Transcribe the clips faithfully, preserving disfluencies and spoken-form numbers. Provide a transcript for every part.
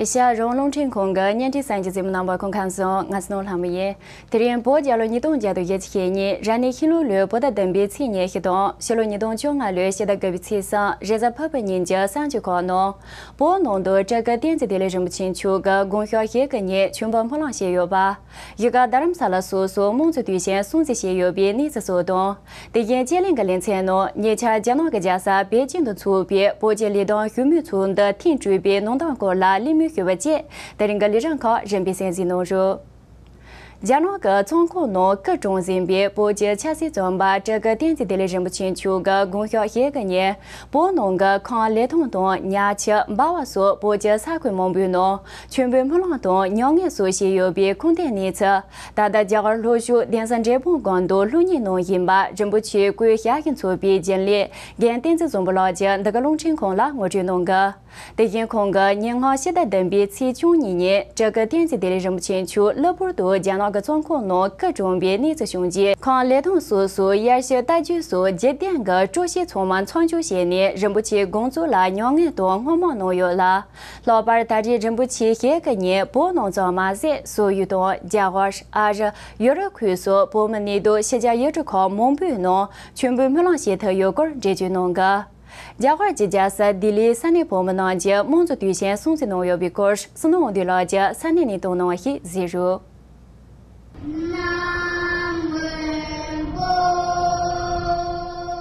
ཨེ་ཤ་ཡ་རང་དབང་རླུང་འཕྲིན་ཁང་གི་བརྙན་འཕྲིན་གསར་འགྱུར་གཟིགས་མོ་རྣམ་པ་སྐུ་ཁམས་བཟང་། ང་ཚོ་ནོར་ལྷ་མོ་ཡིན། དེ་རིང་བོད་རྒྱལ་ལོ་ཉིས་སྟོང་བརྒྱ་དང་བརྒྱད་ཅུ་གྱ་གཉིས་རབ་གནས་ཤིང་ལུག་ལོའི་བོད་ཟླ་བདུན་པའི་ཚེས་ཉི་ཤུ་དང་ཕྱི་ལོ་ཉིས་སྟོང་བཅོ་ལྔ་ལོའི་ཕྱི་ཟླ་དགུ་པའི་ཚེས་གསུམ་རེས་གཟའ་ཕུར་བུ་ཉིན་གྱི་གསར་འགྱུར་ཁག་ནང་། བོད་ནང་དུ་སྤྲུལ་སྐུ་བསྟན་འཛིན་བདེ་ལེགས་རིན་པོ་ཆེ་མཆོག་གི་དགུང་ཞག་ཞེ་དགུ་ཉིན་མཆོད་འབུལ་སྨོན་ལམ་བྱས་ཡོད་པ། གཞིས་ཀ་རྡ་རམ་ས་ལ་སོགས་སུ་དམངས་གཙོ་དུས་ཆེན་སྲུང་བརྩི་བྱས་ཡོད་པའི་གནས་ཚུལ་སོགས་དང་། དེ་བཞིན་སྤྱི་གླིང་གི་ལེ་ཚན་ནང་ཉེ་ཆར་རྒྱ་ནག་གི་རྒྱལ་ས་པེ་ཅིང་དུ་འཚོགས་པའི་བོད་ཀྱི་ལས་དོན་ཞུ་མོལ་ཚོགས་འདུ་ཐེངས་དྲུག་པའི་གནང་སྟངས་སྐོར་ལ་གླེང་མོལ་ཞུས་པ་བཅས་དེ་རིང་གི་ལས་རིམ་ཁག་རིམ་པས་གསན་གཟིགས་གནང་རོགས། རྒྱ་ནག་གི་བཙོན་ཁང་ནང་སྐུ་གྲོངས་ཟིན་པའི་བོད་ཀྱི་ཆབ་སྲིད་བཙོན་པ་སྤྲུལ་སྐུ་བསྟན་འཛིན་བདེ་ལེགས་རིན་པོ་ཆེ་མཆོག་གི་དགུང་ཞག་ཞེ་དགུ་ཉིན་བོད་ནང་གི་ཁང་ལེ་ཐང་དང་ཉ་ཆུ་འབར་བ་སོགས་བོད་ཀྱི་ས་ཁུལ་མང་པོའི་ནང་མཆོད་འབུལ་སྨོན་ལམ་དང་མྱ་ངན་སོགས་བྱས་ཡོད་པའི་ཁུངས་ལྡན་གནས་ཚུལ། ད་ལྟ་རྒྱ་གར་ལྷོ་ཕྱོགས་གདན་ས་འབྲས་སྤུངས་སྒང་དུ་སློབ་གཉེར་གནང་བཞིན་པ་རིན་པོ་ཆེའི་སྐུའི་ཞབས་ཞུ་འཚོགས་པའི་རྒྱུན་ལས་རྒན་བསྟན་འཛིན་བཟང་པོ་ལགས་ཀྱིས་འདི་ག་རླུང་འཕྲིན་ཁང་ལ་ངོ་སྤྲོད་གནང་གི། དེ་བཞིན་ཁོང་གིས་ཉིན་སྔ་ཕྱི་ཟླ་བདུན་པའི་ཚེས་བཅུ་གཉིས་ཉིན་སྤྲུལ་སྐུ་བསྟན་འཛིན་བདེ་ལེགས་རིན་པོ་ཆེ་མཆོག་གློ་བུར་དུ་རྒྱ་ནག་གི་བཙོན་ཁང་ནང་སྐུ་གྲོངས་པའི་གནས་ཚུལ་བྱུང་རྗེས། ཁང་ལེ་ཐང་སོགས་སུ་དབྱར་ཆོས་བསྟར་རྒྱུ་སོགས་རྒྱུན་ལྡན་གྱི་སྤྲོ་སྐྱིད་ཚང་མ་མཚམས་འཇོག་བྱས་ནས་རིན་པོ་ཆེའི་དགོངས་རྫོགས་ལ་མྱ་ངན་དང་བསྔོ་སྨོན་གནང་ཡོད་ལ། ལྷག་པར་ད་རེས་རིན་པོ་ཆེ་ཞལ་དཀར་ཉིན་བོད་ནང་ཙམ་མ་ཟད་སོག་ཡུལ་དང་རྒྱ་གར། ཨ་རི། ཡུ་རོབ་ཁུལ་སོགས་བོད་མི་གནས་སྡོད་ཕྱི་རྒྱལ་ཡུལ་གྲུ་ཁག་མང་པོའི་ནང་མཆོད་འབུལ་སྨོན་ལམ་བྱེད་ཐུབ་ཡོད་སྐོར་འགྲེལ་བརྗོད་གནང་གི། རྒྱ་གར་གྱི་རྒྱལ་ས་ལྡི་ལིའི་ས་གནས་བོད་མི་རྣམས་ཀྱིས་དམངས་གཙོ་དུས་ཆེན་སྲུང་བརྩི་གནང་ཡོད་པའི་སྐོར་བསོད་ནམས་དབང་འདུས་ལགས་ཀྱིས་ས་གནས་ནས་བཏང་གནང་བ་ཞིག་གཟིགས་རོགས།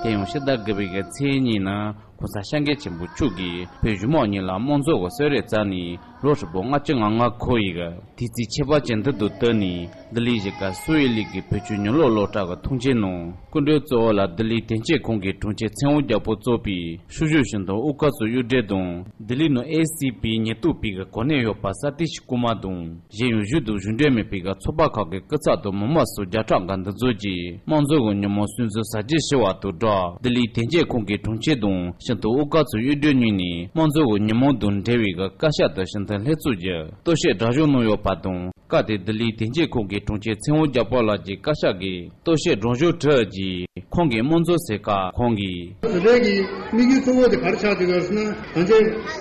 དེ་ཡང་ཕྱི་ཟླ་དགུ་པའི་གི་ཚེས་གཉིས་ནི་༸གོང་ས་སྐྱབས་མགོན་ཆེན་པོ་མཆོག་གིས་བོད་གཞུང་མང་གཉིས་ལ་དམངས་གཙོ་གི་གསོལ་རས་བསྩལ་ནས་ལོ་ཧྲིལ་པོ་ལྔ་བཅུ་ང་ལྔ་འཁོར་བའི་གི་དུས་ཚིགས་ཁྱད་པར་ཅན་འདི་དང་བསྟུན་ནས་ལྡི་ལི་གཞིས་ཀ་སོག་ཡུལ་གླིང་གི་བོད་ཆོས་མྱུར་ལོག་སློབ་གྲྭ་གི་ཐོངས་མཆན་ནང་སྐུ་མགྲོན་གཙོ་བོ་ལ་ལྡི་ལིའི་དོན་གཅོད་ཁང་གི་དྲུང་ཆེ་ཚེ་དབང་རྒྱལ་པོ་གཙོས་པའི་ཤུལ་བཞུགས་ཞུ་གཏུག་དབུ་དཀར་ཚོགས་གཡུག་སྒྲོན་དང་། ལྡི་ལི་ནང་ཨེ་སི་པི་ཉེན་རྟོག་པའི་གི་གོ་གནས་ཡོད་པ་ས་ཏི་ཤི་ཀུ་མ་དང་། གཞན་ཡང་བཞུགས་དང་བཞུགས་གྲལ་མེད་པའི་གི་ཚོགས་པ་ཁག་གི་སྐུ་ཚབ་དང་མི་མང་སོགས་བརྒྱ་ཕྲག་འགའ་འདུ་འཛོམས་ཀྱིས་དམངས་གཙོ་གི་ཉིན་མོ་སྲུང་བརྩི་གཟབ་རྒྱས་ཞུ་བ་དང་སྦྲགས། ལྡི་ལིའི་དོན་གཅོད་ཁང་གི་དྲུང་ཆེ་དང་ཞུ་གཏུག་དབུ་དཀར་ཚོགས་གཡུག་སྒྲོན་གཉིས་ནས་དམངས་གཙོ་གི་ཉིན་མོ་དང་འབྲེལ་བའི་གི་བཀའ་ཤག་ཏུ་ཞུ་གཏུག་ལྷན་ཚོགས་ཀྱི་རྟོག་ཞིབ་སྒྲིག་གཞི་གནང་ཡོད་པ་དང་། སྐབས་དེར་ལྡི་ལིའི་དོན་གཅོད་ཁང་གི་དྲུང་ཆེ་ཚེ་དབང་རྒྱལ་པོ་ལགས་ཀྱིས་བཀའ་ཤག་གི་རྟོག་ཞིབ་སྒྲིག་གཞི་དྲུག་གིས་ཁོང་གིས་དམངས་གཙོ་ཟེར་སྐབས་ཁོང་གིས། དེ་འབྲེལ་གྱི་དམིགས་ཡུལ་གཙོ་བོ་དེ་ག་རེ་ཆགས་བསྡད་ཡོད་ཟེར་ན། ད་ཆ་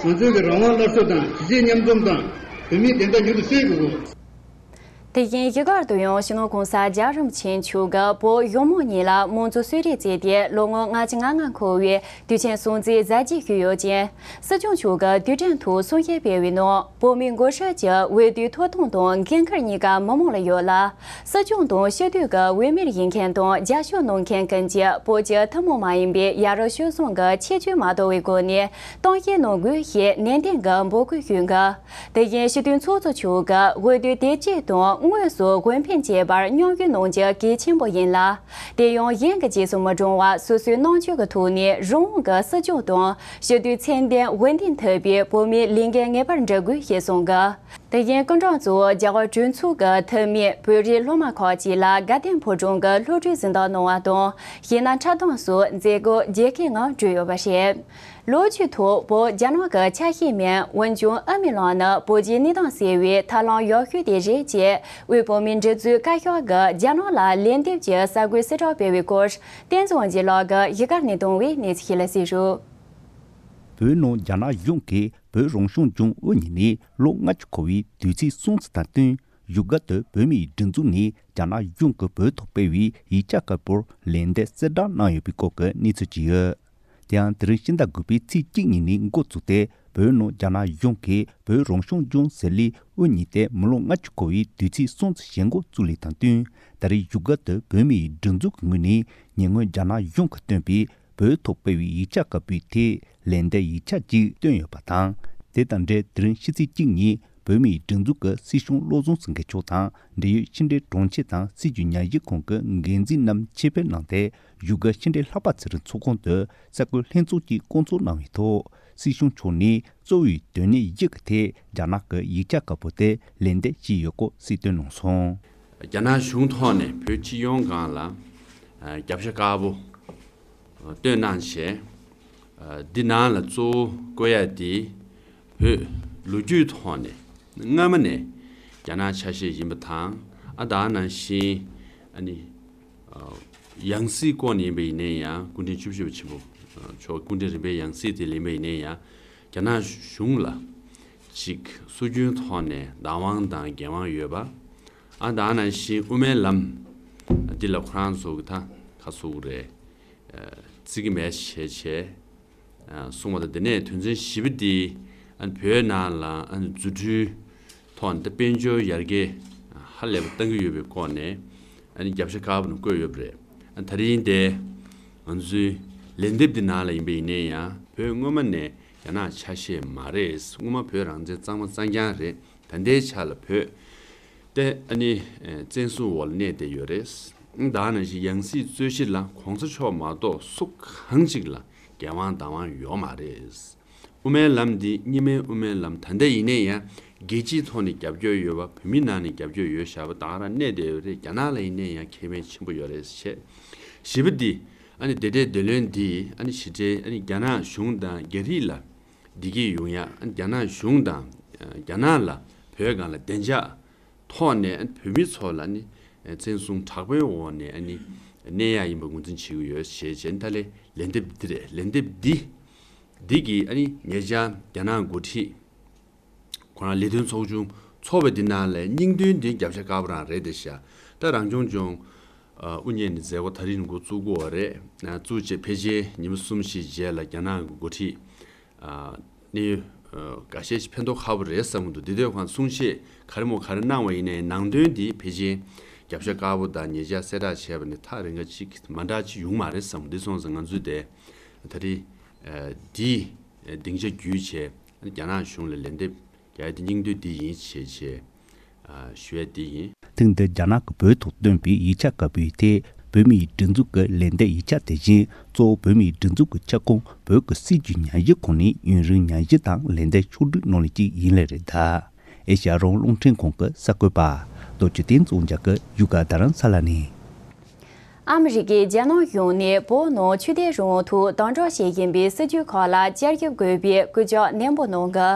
ང་ཚོའི་གི་རང་དབང་སླར་གསོ་དང་གཞིས་བྱེས་མཉམ་འཛོམས་དང་བོད་མིའི་བདེན་མཐའ་མྱུར་དུ་གསལ་དགོས། དེ་བཞིན་གཞིས་ཀ་རུ་ཡང་སྤྱི་ནོར་༸གོང་ས་༸རྒྱལ་བ་རིན་པོ་ཆེ་མཆོག་གིས་བོད་གཞུང་མང་གཉིས་ལ་དམངས་གཙོ་གསོལ་རས་བསྩལ་ཏེ་ལོ་ངོ་ལྔ་བཅུ་ང་ལྔ་འཁོར་བའི་དུས་ཆེན་སྲུང་བརྩི་གཟབ་རྒྱས་ཞུས་ཡོད་ཅིང་། སྲིད་སྐྱོང་མཆོག་གིས་དུས་དྲན་ཐོག་གསུང་བཤད་སྤེལ་བའི་ནང་། བོད་མིའི་འགོ་ཁྲིད་ཀྱི་འོས་བསྡུའི་ཐོབ་ཐང་དང་འགན་ཁུར་གཉིས་ཀ་མི་མང་ལ་ཡོད་ལ། སྲིད་སྐྱོང་དང་སྤྱི་འཐུས་ཀྱི་འོས་མིར་ཡིན་མཁན་དང་རྒྱབ་སྐྱོར་གནང་མཁན་ཀུན་གྱིས་བོད་ཀྱི་ཐུན་མོང་མ་ཡིན་པའི་ཡ་རབས་སྤྱོད་བཟང་གི་ཁྱད་ཆོས་མ་དོར་བའི་སྒོ་ནས་གཏམ་བཤད་གནང་དགོས་ཞེས་ནན་ཏན་གྱིས་འབོད་སྐུལ་ཞུས་འདུག་དེ་བཞིན་སྤྱི་འཐུས་ཚོགས་གཙོ་མཆོག་གིས་འོས་བསྡུ་དེ་གཅིག་དང་དངོས་སུ་འོས་འཕེན་བྱེད་པར་མཉམ་ཞུགས་གནང་རྒྱུ་གལ་ཆེན་པོ་ཡིན་ལ། དེ་ཡང་གཞན་གྱི་རྗེས་སུ་མི་འབྲང་བར་སོ་སོའི་རྣམ་དཔྱོད་ཀྱི་ཐོག་ནས་རང་དབང་གི་སྲིད་སྐྱོང་དང་སྤྱི་འཐུས་ཚད་ལྡན་འོས་འདེམས་ཐུབ་པའི་བོད་མིའི་ལས་འགན་ངེས་པར་འགྲུབ་དགོས་ཞེས་གསུངས་འདུག་དེ་བཞིན་སྐུ་མགྲོན་གཙོ་བོ་རྒྱ་གར་གྲོས་ཚོགས་ཀྱི་འཐུས་མི་བོད་རིགས་སློབ་མ་ཁག་ཅིག་ལ་དགའ་ལྡན་ཕོ་བྲང་གི་སློབ་གྲྭའི་གཟེངས་རྟགས་གནང་བ་དང་། གཞས་སྣ་འཁྲབ་སྟོན་སོགས་མཛད་སྒོ་རྒྱལ་ཁའི་ངང་གྲོལ་ཡོད་པ་རེད། ལོ་རྒྱུས་ཐོག་བོད་རྒྱ་ནག་གི་ཆ་ཤས་མིན། འོན་ཀྱང་ཨ་མི་ལགས་ནི་བོད་ཀྱི་གནས་སྟངས་གསལ་བའི་ཐབས་ལམ་ཡག་ཤོས་དེ་རེད་ཅེས་དབུས་བོད་མིའི་སྒྲིག་འཛུགས་བཀའ་ཤག་གིས་རྒྱ་ནག་ལ་ལན་འདེབས་ཀྱི་གསར་འགོད་གསལ་བསྒྲགས་སྤེལ་བའི་སྐོར། བསྟན་འཛིན་དབང་རྒྱལ་ལགས་ཀྱིས་གཞིས་ཀ་ནས་བཏང་བའི་གནས་ཚུལ་ཞིག་ལ་གཟིགས་རོགས། བོད་ནང་རྒྱ་ནག་གཞུང་གིས་བོད་རང་སྐྱོང་ལྗོངས་དབུ་བརྙེས་ནས་ལོ་ལྔ་བཅུ་འཁོར་བའི་དུས་ཚིགས་སྲུང་བརྩི་དང་བསྟུན། བཞུགས་སྒར་དུ་བོད་མིའི་སྒྲིག་འཛུགས་ནས་རྒྱ་ནག་གཞུང་གིས་བོད་ཐོག་སྤེལ་བའི་ཡིག་ཆ་དཀར་པོར་ལན་འདེབས་གསལ་བསྒྲགས་གནང་ཡོད་པའི་སྐོར་གྱི་གནས་ཚུལ་ཅིག་ཡོད། དེ་ཡང་དེ་རིང་ཕྱི་ཟླ་དགུ་པའི་ཚེས་གཅིག་ཉིན་ནས་འགོ་བཙུགས་ཏེ་བོད་ནང་རྒྱ་ནག་གཞུང་གིས་བོད་རང་སྐྱོང་ལྗོངས་ཟེར་ལས་དབུ་བརྙེས་ཏེ་མི་ལོ་ལྔ་བཅུ་འཁོར་བའི་དུས་ཚིགས་སྲུང་བརྩི་བྱེད་འགོ་བཙུགས་ལས་དང་བསྟུན། ད་རེས་བཞུགས་སྒར་དུ་བོད་མིའི་སྒྲིག་འཛུགས་ཀྱི་ངོས་ནས་ཉེ་སྔོན་རྒྱ་ནག་གཞུང་གིས་བཏོན་པའི་བོད་ཐོག་སྤེལ་བའི་ཡིག་ཆ་དཀར་པོའི་ཐད་ལན་འདེབས་ཡིག་ཆ་ཅིག་བཏོན་ཡོད་པ་དང་། དེ་དང་འབྲེལ་དེ་རིང་ཕྱི་ཚེས་གཅིག་ཉིན་བོད་མིའི་སྒྲིག་འཛུགས་ཀྱི་སྲིད་སྐྱོང་བློ་བཟང་སེང་གེ་མཆོག་དང་འབྲེལ་ཡོད་ཕྱི་འབྲེལ་དྲུང་ཆེ་དང་སྲིད་བྱུས་ཉམས་ཞིབ་ཁང་གི་འགན་འཛིན་རྣམས་ཆེད་ཕེབས་གནང་སྟེ། བཞུགས་སྒར་ཕྱི་འབྲེལ་ལྷག་པ་ཚེ་རིང་ཚོགས་ཁང་དུ་གསར་འགོད་ལྷན་ཚོགས་ཀྱིས་བསྐོང་ཚོགས་གནང་བའི་ཐོག་སྲིད་སྐྱོང་མཆོག་ནས་གཙོ་བོའི་དོན་གནད་བཞི་གི་ཐད་རྒྱ་ནག་གི་ཡིག་ཆ་དཀར་པོ་དེ་ལན་འདེབས་བྱས་ཡོད་སྐོར་གསལ་སྟོན་གནང་སོང་། རྒྱ་ནག་གཞུང་ཐོག་ནས་བོད་སྤྱི་ཡོངས་སྒང་ལ་རྒྱབ་ཤ་དཀར་པོ་བཏོན་གནང་བྱས། འདི་ནང་ལ་གཙོ་བོ་བཀོད་ཡ་དེ་བོད་ལོ་རྒྱུས་ཐོག་ནས་སྔ་མ་ནས་རྒྱ་ནག་ཆ་ཤས་ཡིན་པ་དང་། ཨ་ད་ནང་བཞིན་ཨ་ནི་ཡང་སྲིད་སྐོར་ནས་ཡིན་པ་ཡིན་ནའི་ཡང་། སྐུ་ཕྲེང་བཅུ་བཞི་པ་ཆེན་པོ་མཆོག་སྐུ་ཕྲེང་རིམ་པའི་ཡང་སྲིད་དེ་ལེན་པ་ཡིན་ནའི་ཡང་། རྒྱ་ནག་གཞུང་ལ་ ཅིག་སྲོལ་རྒྱུན་ཐོག་ནས་བདག་དབང་དང་འགན་དབང་ཡོད་པ། ཨ་ད་ནང་བཞིན་དབུ་མའི་ལམ་འདི་ལ་ཁོ་རང་ཚོ་གི་ད་ཁ་སུ་རེད། བརྩི་གི་མེད་བྱས་བྱས་གསུངས་པ་དང་། དེ་ནས་དོན་ཚན་བཞི་པ་འདི་ཨ་ནི་བོད་ནང་ལ་ཨ་ནི་རྫུ་འཕྲུལ་ཐོག་ནས་དཔལ་འབྱོར་ཡར་རྒྱས་ཧ་ལས་པ་གཏང་གི་ཡོད་པའི་སྐོར་ནས་ཨ་ནི་རྒྱབ་ཤ་དཀར་པོ་ནས་བཀོད་ཡོད་པ་རེད། ཨ་ད་རིང་དེ་ང་ཚོའི་ལན་འདེབས་འདི་ནང་ལ་ཡིན་པ་ཡིན་ན་ཡང་བོད་སྔོན་མ་ནས་རྒྱ་ནག་ཆ་ཤས་མ་རེད། སྔོན་མ་བོད་རང་བཙན་གཙང་མ་གཙང་རྐྱང་རེད། ད་ལྟའི་ཆ་ལ་བོད་དེ་ཨ་ནི་བཙན་བཟུང་འོག་ལ་གནས་བསྡད་ཡོད་རེད། ད་ནང་བཞིན་ཡང་སྲིད་རྩོད་གཞི་ལ་གོང་ས་མཆོག་མ་གཏོགས་སུ་གང་ཅིག་ལ་འགན་དབང་བདག་དབང་ཡོད་མ་རེད། དབུ་མའི་ལམ་འདི་རྙིང་མའི་དབུ་མའི་ལམ་ད་ལྟ་ཡིན་ནའི་ཡང་རྒྱལ་སྤྱིའི་ཐོག་ནས་རྒྱབ་སྐྱོར་ཡོད་པ། བོད་མི་ནང་ནས་རྒྱབ་སྐྱོར་ཡོད་བཞག་པ་ད་ག་རང་གནས་བསྡད་ཡོད་རེད། རྒྱ་ནག་ལ་ཡིན་ནའི་ཡང་ཁེ་ཕན་ཆེན་པོ་ཡོད་རེད་བཤད། བཞི་པ་འདི་ཨ་ནི་དེ་འདྲའི་བདེ་ལོན་འདི་ཨ་ནི་ཞི་བདེ་ཨ་ནི་རྒྱ་ནག་གཞུང་དང་རྒྱ་རིགས་ལ་བདེ་སྐྱིད་ཡོང་ཡ། ཨ་ནི་རྒྱ་ནག་གཞུང་དང་རྒྱ་ནག་ལ་བོད་སྒང་ལ་བདེ་འཇགས་ཐོག་ནས་བོད་མི་ཚོ་ལ་ནི་བཙན་བཟུང་དྲག་པོའི་འོག་ནས་ཨ་ནི་གནས་ཡ་ཡིན་པ་ངོས་འཛིན་བྱེད་ཀྱི་ཡོད་ཞེས་བྱས། ད་ལས་ལན་འདེབས་འདི་རེད། ལན་འདེབས་འདི་འདི་གིས་ཨ་ནི་ཉེ་ཆར་རྒྱ་ནག་འགོ་ཁྲིད་ཁོ་རང་ལས་དོན་ཚོགས་ཆུང་ཚོགས་པ་འདི་ནང་ལ་སྙིང་དོན་འདི་རྒྱབ་ཤ་དཀར་པོ་རང་རེད་དེ་ཤག་ད་རང་སྐྱོང་ལྗོངས་དབུ་བརྙེས་ནས་མཛད་སྒོ་ད་རིང་འགོ་བཙུགས་དགོས་པ་རེད། བཙུགས་བྱས་ཕལ་ཆེར་ཉི་མ་གསུམ་བཞི་རྗེས་ལ་རྒྱ་ནག་གི་འགོ་ཁྲིད་གནད་ཡོད་འགའ་ཤས་ཤིག་ཕན་ཐོགས་ཁག་པོ་རེད་བསམ་གྱི་འདུག་དེ་དུས་ཁོང་གསུང་བཤད་ག་རེ་མོ་ག་རེ་གནང་བ་ཡིན་ནའི་ནང་དོན་འདི་ཕལ་ཆེར་རྒྱབ་ཤ་དཀར་པོ་དང་ཉེ་ཆར་གསལ་བསྒྲགས་བྱས་པ་ནི་ཐག་རིང་ག་ཅིག་མ་འདྲ་ཅིག་ཡོང་མ་རེད་བསམ་གྱི་འདུག་སོང་ཙང་ང་ཚོས་དེ་ད་རེས་འདི་སྡིངས་ཆ་བརྒྱུད་བྱས་རྒྱ་ནག་གཞུང་ལ་ལན་འདེབས་རྒྱག་ཡ་དེ་སྙིང་བསྡུས་འདི་ཡིན་ཞེས་བྱས་ཞུ་ཡ་འདི་ཡིན། ཐེངས་འདིར་རྒྱ་ནག་གིས་བོད་ཐོག་བཏོན་པའི་ཡིག་ཆ་དཀར་པོའི་ཐད་བོད་མིའི་སྒྲིག་འཛུགས་ཀྱི་ལན་འདེབས་ཡིག་ཆ་དེ་བཞིན་གཙོ་བོ་བོད་མིའི་སྒྲིག་འཛུགས་ཀྱི་ཁྱབ་ཁོངས་བོད་ཀྱི་སྲིད་བྱུས་ཉམས་ཞིབ་ཁང་ནས་ཡུན་རིང་ཉམས་ཞིབ་དང་ལན་འདེབས་ཕྱོགས་བསྒྲིགས་གནང་ལས་ཀྱི་ཡིན་ལས་རེད་གདའ། ཨེ་ཤ་ཡ་རང་དབང་རླུང་འཕྲིན་ཁང་གི་གསར་འགོད་པ་རྡོ་རྗེ་བསྟན་འཛིན་ལྕགས་ཀྱི་བཞུགས་སྒར་རྡ་རམ་ས་ལ་ནས། ཨ་མི་རི་ཀས་རྒྱ་ནག་གཞུང་ནས་བོད་ནང་ཆོས་དད་རང་དབང་ཐོག་དམ་དྲག་བྱེད་བཞིན་པའི་སྲིད་བྱུས་ཁག་ལ་བསྐྱར་ཞིབ་དགོས་པའི་སྐུལ་ལྕག་ནན་པོ་གནང་གི།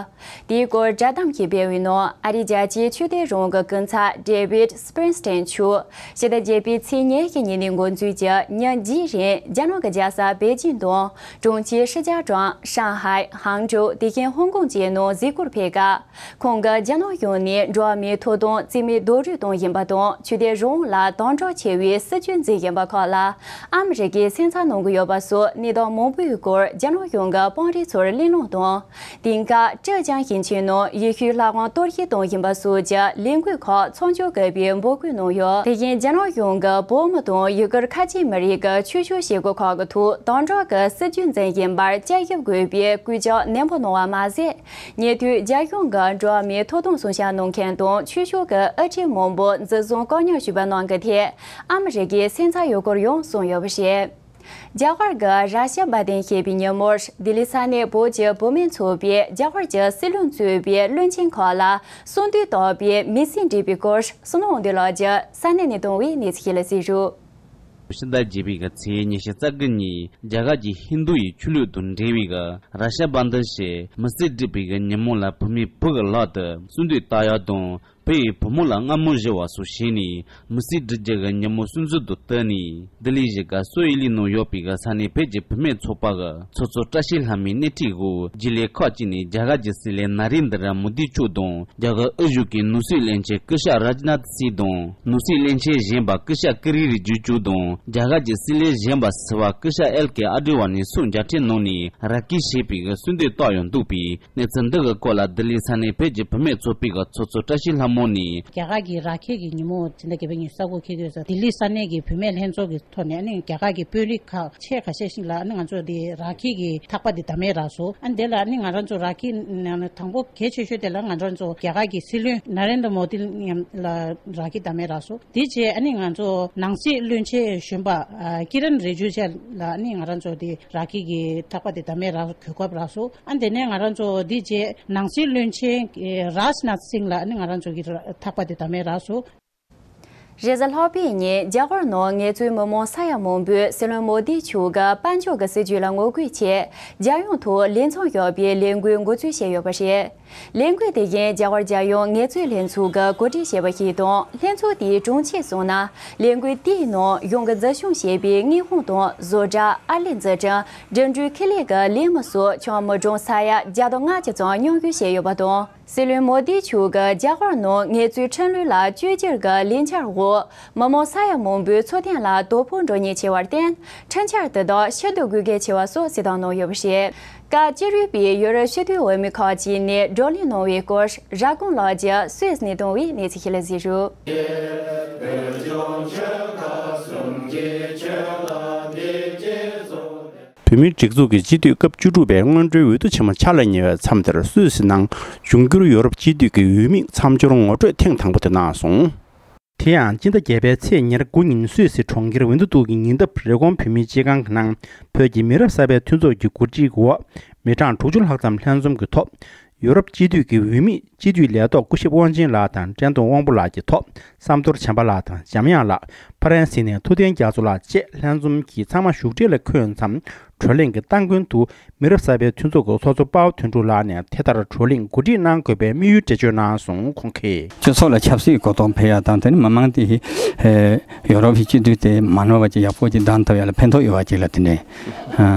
དེའི་སྐོར་བསྒྲགས་གཏམ་ཞིག་སྤེལ་བའི་ནང་ཨ་རིའི་རྒྱལ་སྤྱིའི་ཆོས་དད་རང་དབང་གི་སྐུ་ཚབ་David Springsteen མཆོག་ཕྱི་ཟླ་བརྒྱད་པའི་ཚེས་ཉི་ཤུ་ཉིན་ནས་འགོ་འཛུགས་ཀྱིས་ཉིན་བཞིའི་རིང་རྒྱ་ནག་གི་རྒྱལ་ས་པེ་ཅིང་དང་གྲོང་ཁྱེར་ཧྲི་ཅཱ་ཀྲང་། ཧྲང་ཧའེ། ཧང་ཀྲོའུ། དེ་བཞིན་ཧོང་ཀོང་བཅས་ནང་གཟིགས་སྐོར་ཕེབས་སྐབས། ཁོང་གིས་རྒྱ་ནག་གཞུང་ནས་འགྲོ་བ་མིའི་ཐོབ་ཐང་རྩིས་མེད་རྡོག་རོལ་གཏོང་བཞིན་པ་དང་ཆོས་དད་རང་དབང་ལ་དམ་དྲག་ཆེ་བའི་སྲིད་བྱུས་འཛིན་བཞིན་པ་ཁག་ལ་ཨ་མི་རི་ཀས་སེམས་འཚབ་གནང་གི་ཡོད་པ་སོགས་གནས་སྟངས་མང་པོའི་སྐོར་རྒྱ་ནག་གཞུང་གི་དཔོན་རིགས་ཚོར་གླེང་སློང་དང་། དེང་སྐབས་ཀྲེ་ཅང་ཞིང་ཆེན་ནང་ཡེ་ཤུའི་ལྷ་ཁང་གཏོར་བཤིག་གཏོང་བཞིན་པ་སོགས་ཀྱི་ལས་འགུལ་ཁག་མཚམས་འཇོག་དགོས་པའི་འབོད་སྐུལ་གནང་ཡོད། དེ་བཞིན་རྒྱ་ནག་གཞུང་གིས་བོད་མི་དང་ཡུ་གུར་ཁ་ཆེ་མི་རིགས་ཀྱི་ཆོས་ཕྱོགས་བྱེད་སྒོ་ཁག་གི་ཐོག་དམ་དྲག་གི་སྲིད་བྱུས་འཛིན་བཞིན་པར་བསྐྱར་ཞིབ་དགོས་པའི་སྐུལ་ལྕག་ནན་པོ་གནང་བ་མ་ཟད། ཉེ་དུས་རྒྱ་གཞུང་གིས་འགྲོ་བ་མིའི་ཐོབ་ཐང་སྲུང་སྐྱོབ་གནང་མཁན་དང་ཆོས་ཕྱོགས་ཀྱི་དབུ་ཁྲིད་མང་པོ་འཛིན་བཟུང་བཀག་ཉར་ཞུས་པ་རྣམས་ཀྱི་ཐད་ཨ་མི་རི་ཀས་སེམས་འཚབ་ཡོད་སྐོར་ཡང་གསུངས་ཡོད་པ་རེད། རྒྱ་གར་གྱི་རཱ་ཤ་བྷ་དན་ཞེས་པའི་ཉིན་མོར་ལྡི་ལི་ས་གནས་བོད་ཀྱི་བུད་མེད་ཚོགས་པས་རྒྱ་གར་གྱི་སྲིད་བློན་གཙོས་པའི་བློན་ཆེན་ཁག་ལ་གསང་འདུས་བཏང་བའི་མི་སེར་འདྲིས་པའི་སྐོར་བསོད་ནམས་དབང་འདུས་ལགས་ཀྱིས་ས་གནས་ནས་བཏང་བའི་གནས་ཚུལ་ཞིག་ལ་གཟིགས་རོགས། ཕྱི་ཟླ་བརྒྱད་པའི་གི་ཚེས་ཉི་ཤུ་རྩ་དགུ་ཉིན་རྒྱ་གར་གྱི་ཧིན་རྡུ་ཡི་ཆོས་ལུགས་དང་འབྲེལ་བའི་གི་རཱ་ཤ་བྷ་དན་ཞེས་མི་སེར་འདྲིས་པའི་གི་ཉིན་མོ་ལ་བུད་མེད་བུ་གི་ལག་ཏུ་གསང་འདུས་བཏང་ཡག་དང་བོད་ཡི་བུ་མོ་ལ་མངར་མོ་བཞེས་པ་སོགས་བྱས་ནས་མི་སེར་འདྲི་རྒྱུ་གི་ཉིན་མོ་སྲུང་བརྩི་དུ་བཏང་ནས་ལྡི་ལི་གཞིས་ཀ་སོ་ཡི་ལི་ནང་ཡོད་པའི་གི་ས་གནས་བོད་ཀྱི་བུད་མེད་ཚོགས་པ་གི་ཚོགས་གཙོ་བཀྲ་ཤིས་ལྷ་མོའི་སྣེ་ཁྲིད་འོག་རྒྱུན་ལས་ཁག་ཅིག་ནས་རྒྱ་གར་གྱི་སྲིད་བློན་ན་རེན་དྲ་མོ་དི་མཆོག་དང་རྒྱ་གར་དབུ་བཞུགས་ཀྱི་ནོར་སྲིད་བློན་ཆེན་སྐུ་ཞབས་རཱཇ་ནཱཐ་སིང་དང་ནོར་སྲིད་བློན་ཆེན་གཞོན་པ་སྐུ་ཞབས་ཀི་རི་རི་ཇི་ཇུ་དང་རྒྱ་གར་གྱི་སྲིད་བློན་གཞོན་པ་ཟུར་པ་སྐུ་ཞབས་ཨེལ་ཀེ་ཨ་ཌི་ཝ་ནི་སོགས་མཇལ་འཕྲད་གནང་ནས་ར་སྐུལ་བྱས་པའི་གསོལ་འདེབས་བཏང་ཡོད་འདུག་པས། གནས་ཚུལ་འདི་གི་སྐོར་ལ་ལྡི་ལི་ས་གནས་བོད་ཀྱི་བུད་མེད་ཚོགས་པའི་གི་ཚོགས་གཙོ་བཀྲ་ཤིས་ལྷ་མོ་ནས། རྒྱ་གར་གྱི་ར་ཁའི་གི་ཉིན་མོ་ཕྱི་ཟླ་བརྒྱད་པའི་ཉི་ཤུ་རྩ་དགུ་འཁེལ་དུས་སུ་ལྡི་ལི་ས་གནས་ཀྱི་བུད་མེད་ལྷན་ཚོགས་ཀྱི་ཐོག་ནས་ཨ་ནི་རྒྱ་གར་གྱི་དཔོན་རིགས་ཁག་ཆེ་ཁ་ཤས་ཤིག་ལ་ཨ་ནི་ང་ཚོ་དེ་ར་ཁའི་གི་ཐག་པ་དེ་བསྡམས་རག་སོང་། ཨ་ནི་དེ་ལ་ཨ་ནི་ང་རང་ཚོ་ར་ཁའི་ནང་ནས་དང་པོ་གལ་ཆེ་ཤོས་དེ་ལ་ང་རང་ཚོ་རྒྱ་གར་གྱི་སྲིད་བློན་ན་རེན་དྲ་མོ་དི་མཉམ་ལ་ར་ཁའི་བསྡམས་རག་སོང་། དེ་རྗེས་ཨ་ནི་ང་ཚོ་ནང་སྲིད་བློན་ཆེན་གཞོན་པ་ཨ་ཀི་རན་རི་ཇི་ཇུ་ལ་ཨ་ནི་ང་རང་ཚོ་དེ་ར་ཁའི་གི་ཐག་པ་དེ་བསྡམས་རག་གོ་སྐབས་རག་སོང་། ཨ་དེ་ནས་ང་རང་ཚོ་དེ་རྗེས་ནང་སྲིད་བློན་ཆེན་རཱཇ་ནཱཐ་སིང་ལ་ཨ་ནི་ང་རང་ཚོ་གི་ཐག་པ་དེ་བསྡམས་རག་སོང་། རེས་གཟའ་ལྷག་པའི་ཉིན་རྒྱ་གར་ནང་ངལ་རྩོལ་མི་མང་ས་ཡ་མང་པོས་སྲིད་བློན་མོ་དི་མཆོག་གི་དཔལ་འབྱོར་གྱི་སྲིད་བྱུས་ལ་ངོ་རྒོལ་ཆེད་རྒྱལ་ཡོངས་ཐོག་ལས་མཚམས་བཞག་པའི་ལས་འགུལ་འགོ་འཛུགས་བྱས་ཡོད་པ་རེད། ལས་འགུལ་དེ་བཞིན་རྒྱ་གར་རྒྱལ་ཡོངས་ངལ་རྩོལ་ལྷན་ཚོགས་ཀྱིས་གོ་སྒྲིག་བྱས་པ་ཞིག་དང་། ལྷན་ཚོགས་དེའི་དྲུང་ཆེ་སོང་ན་ལས་འགུལ་དེའི་ནང་གཞུང་གིས་འཛིན་སྐྱོང་བྱེད་པའི་དངུལ་ཁང་དང་བཟོ་གྲྭ། ཨར་ལས་འཛིན་ཁྲིམས། འགྲིམ་འགྲུལ་ཁེ་ལས་ཀྱི་ལས་མི་སོགས་ཁྱོན་མི་གྲངས་ས་ཡ་བརྒྱ་དང་ལྔ་བཅུ་ཙམ་མཉམ་ཞུགས་བྱས་ཡོད་པ་དང་། སྲིད་བློན་མོ་དི་མཆོག་གིས་རྒྱ་གར་ནང་ངལ་རྩོལ་ཁྲིམས་ལུགས་ལ་བཅོས་བསྒྱུར་གྱི་ལས་འཆར་འོག་མི་མང་ས་ཡ་མང་པོའི་འཚོ་རྟེན་ལ་དོ་ཕོག་འགྲོ་ཉེན་ཆེ་བར་བརྟེན། འཕྲིན་འཆར་དེ་དག་ཕྱིར་བསྡུ་དགོས་གལ་ཆེ་བ་སོགས་གསལ་བསྒྲགས་གནང་ཡོད་པ་རེད། སྐབས་བཅུ་དྲུག་པའི་ཡུ་རོབ་སྤྱི་འཐུས་འོས་མི་ཁག་ཅིག་ནས་བགྲོ་གླེང་གནང་བའི་སྐོར་ར་གུང་ལགས་ཀྱིས་སུད་སི་ནས་བཏང་བའི་གནས་ཚུལ་ཞིག་ལ་གཟིགས་རོགས། བོད་མིའི་སྒྲིག་འཛུགས་ཀྱི་སྤྱི་འཐུས་སྐབས་བཅུ་དྲུག་པའི་སྔོན་འགྲོའི་འོས་བསྡུ་ཆེན་མོ་འཆར་ལ་ཉེ་བའི་མཚམས་དེར་སུད་སི་ནང་འབྱུང་འགྱུར་ཡོ་རོབ་སྤྱི་འཐུས་ཀྱི་འོས་མིར་མཚམས་སྦྱོར་ངོ་སྤྲོད་ཐེངས་དང་པོ་དེ་གནང་སོང་། དེ་ཡང་སྤྱི་ཟླ་བརྒྱད་པའི་ཚེས་ཉེར་དགུ་ཉིན་སུད་སི་གྲོང་ཁྱེར་ཝིན་ཏུ་ཏུག་གི་ཉེ་འདབས་རི་ཀོན་བོད་མིའི་སྤྱི་ཁང་གི་ནང་བོད་ཀྱི་མི་རབས་གསར་པའི་མཐུན་ཚོགས་ཀྱི་གོ་སྒྲིག་འོག་མི་གྲངས་དྲུག་ཅུ་ལྷག་ཙམ་ལྷན་འཛོམས་ཀྱི་ཐོག་ཡུ་རོབ་སྤྱི་འཐུས་ཀྱི་འོས་མི་སྤྱི་འཐུས་ལས་ཐོག་སྐུ་ཞབས་དབང་ཆེན་ལགས་དང་བཀྲས་མཐོང་དབང་པོ་ལགས་ཀྱི་ཐོག་བསམ་མདོ་བྱམས་པ་ལགས་དང་འཇམ་དབྱངས་ལགས། ཕ་རན་སི་ནས་ཐུབ་བསྟན་རྒྱ་མཚོ་ལགས་བཅས་ལྷན་འཛོམས་ཀྱིས་ཚང་མ་བཞུགས་གྲལ་ལ་འཁོད་མཚམས། བགྲོ་གླེང་གི་སྟ་གོན་དུ་མི་རབས་གསར་པའི་མཐུན་ཚོགས་ཀྱི་ཚོགས་གཙོ་དཔའ་བོ་དོན་གྲུབ་ལགས་ནས་དེ་ལྟར་བགྲོ་གླེང་གོ་སྒྲིག་གནང་དགོས་པའི་དམིགས་ཡུལ་འགྲེལ་བརྗོད་གནང་སོང་། ཁོང་གིས། སྤྱི་ཚོགས་ལ་ཆབ་སྲིད་གོ་རྟོགས་འཕེལ་ཡག་དང་དེ་ནི་མི་མང་དེ་ཡོ་རོབ་ཀྱི་སྤྱི་འཐུས་དེ་མ་ནོར་བ་ཅིག་ཡག་པོ་ཅིག་བདམས་ཐུབ་ཡག་ལ་ཕན་ཐོགས་ཡོད་པ་ཅིག་ལ་དེ་འདྲའི་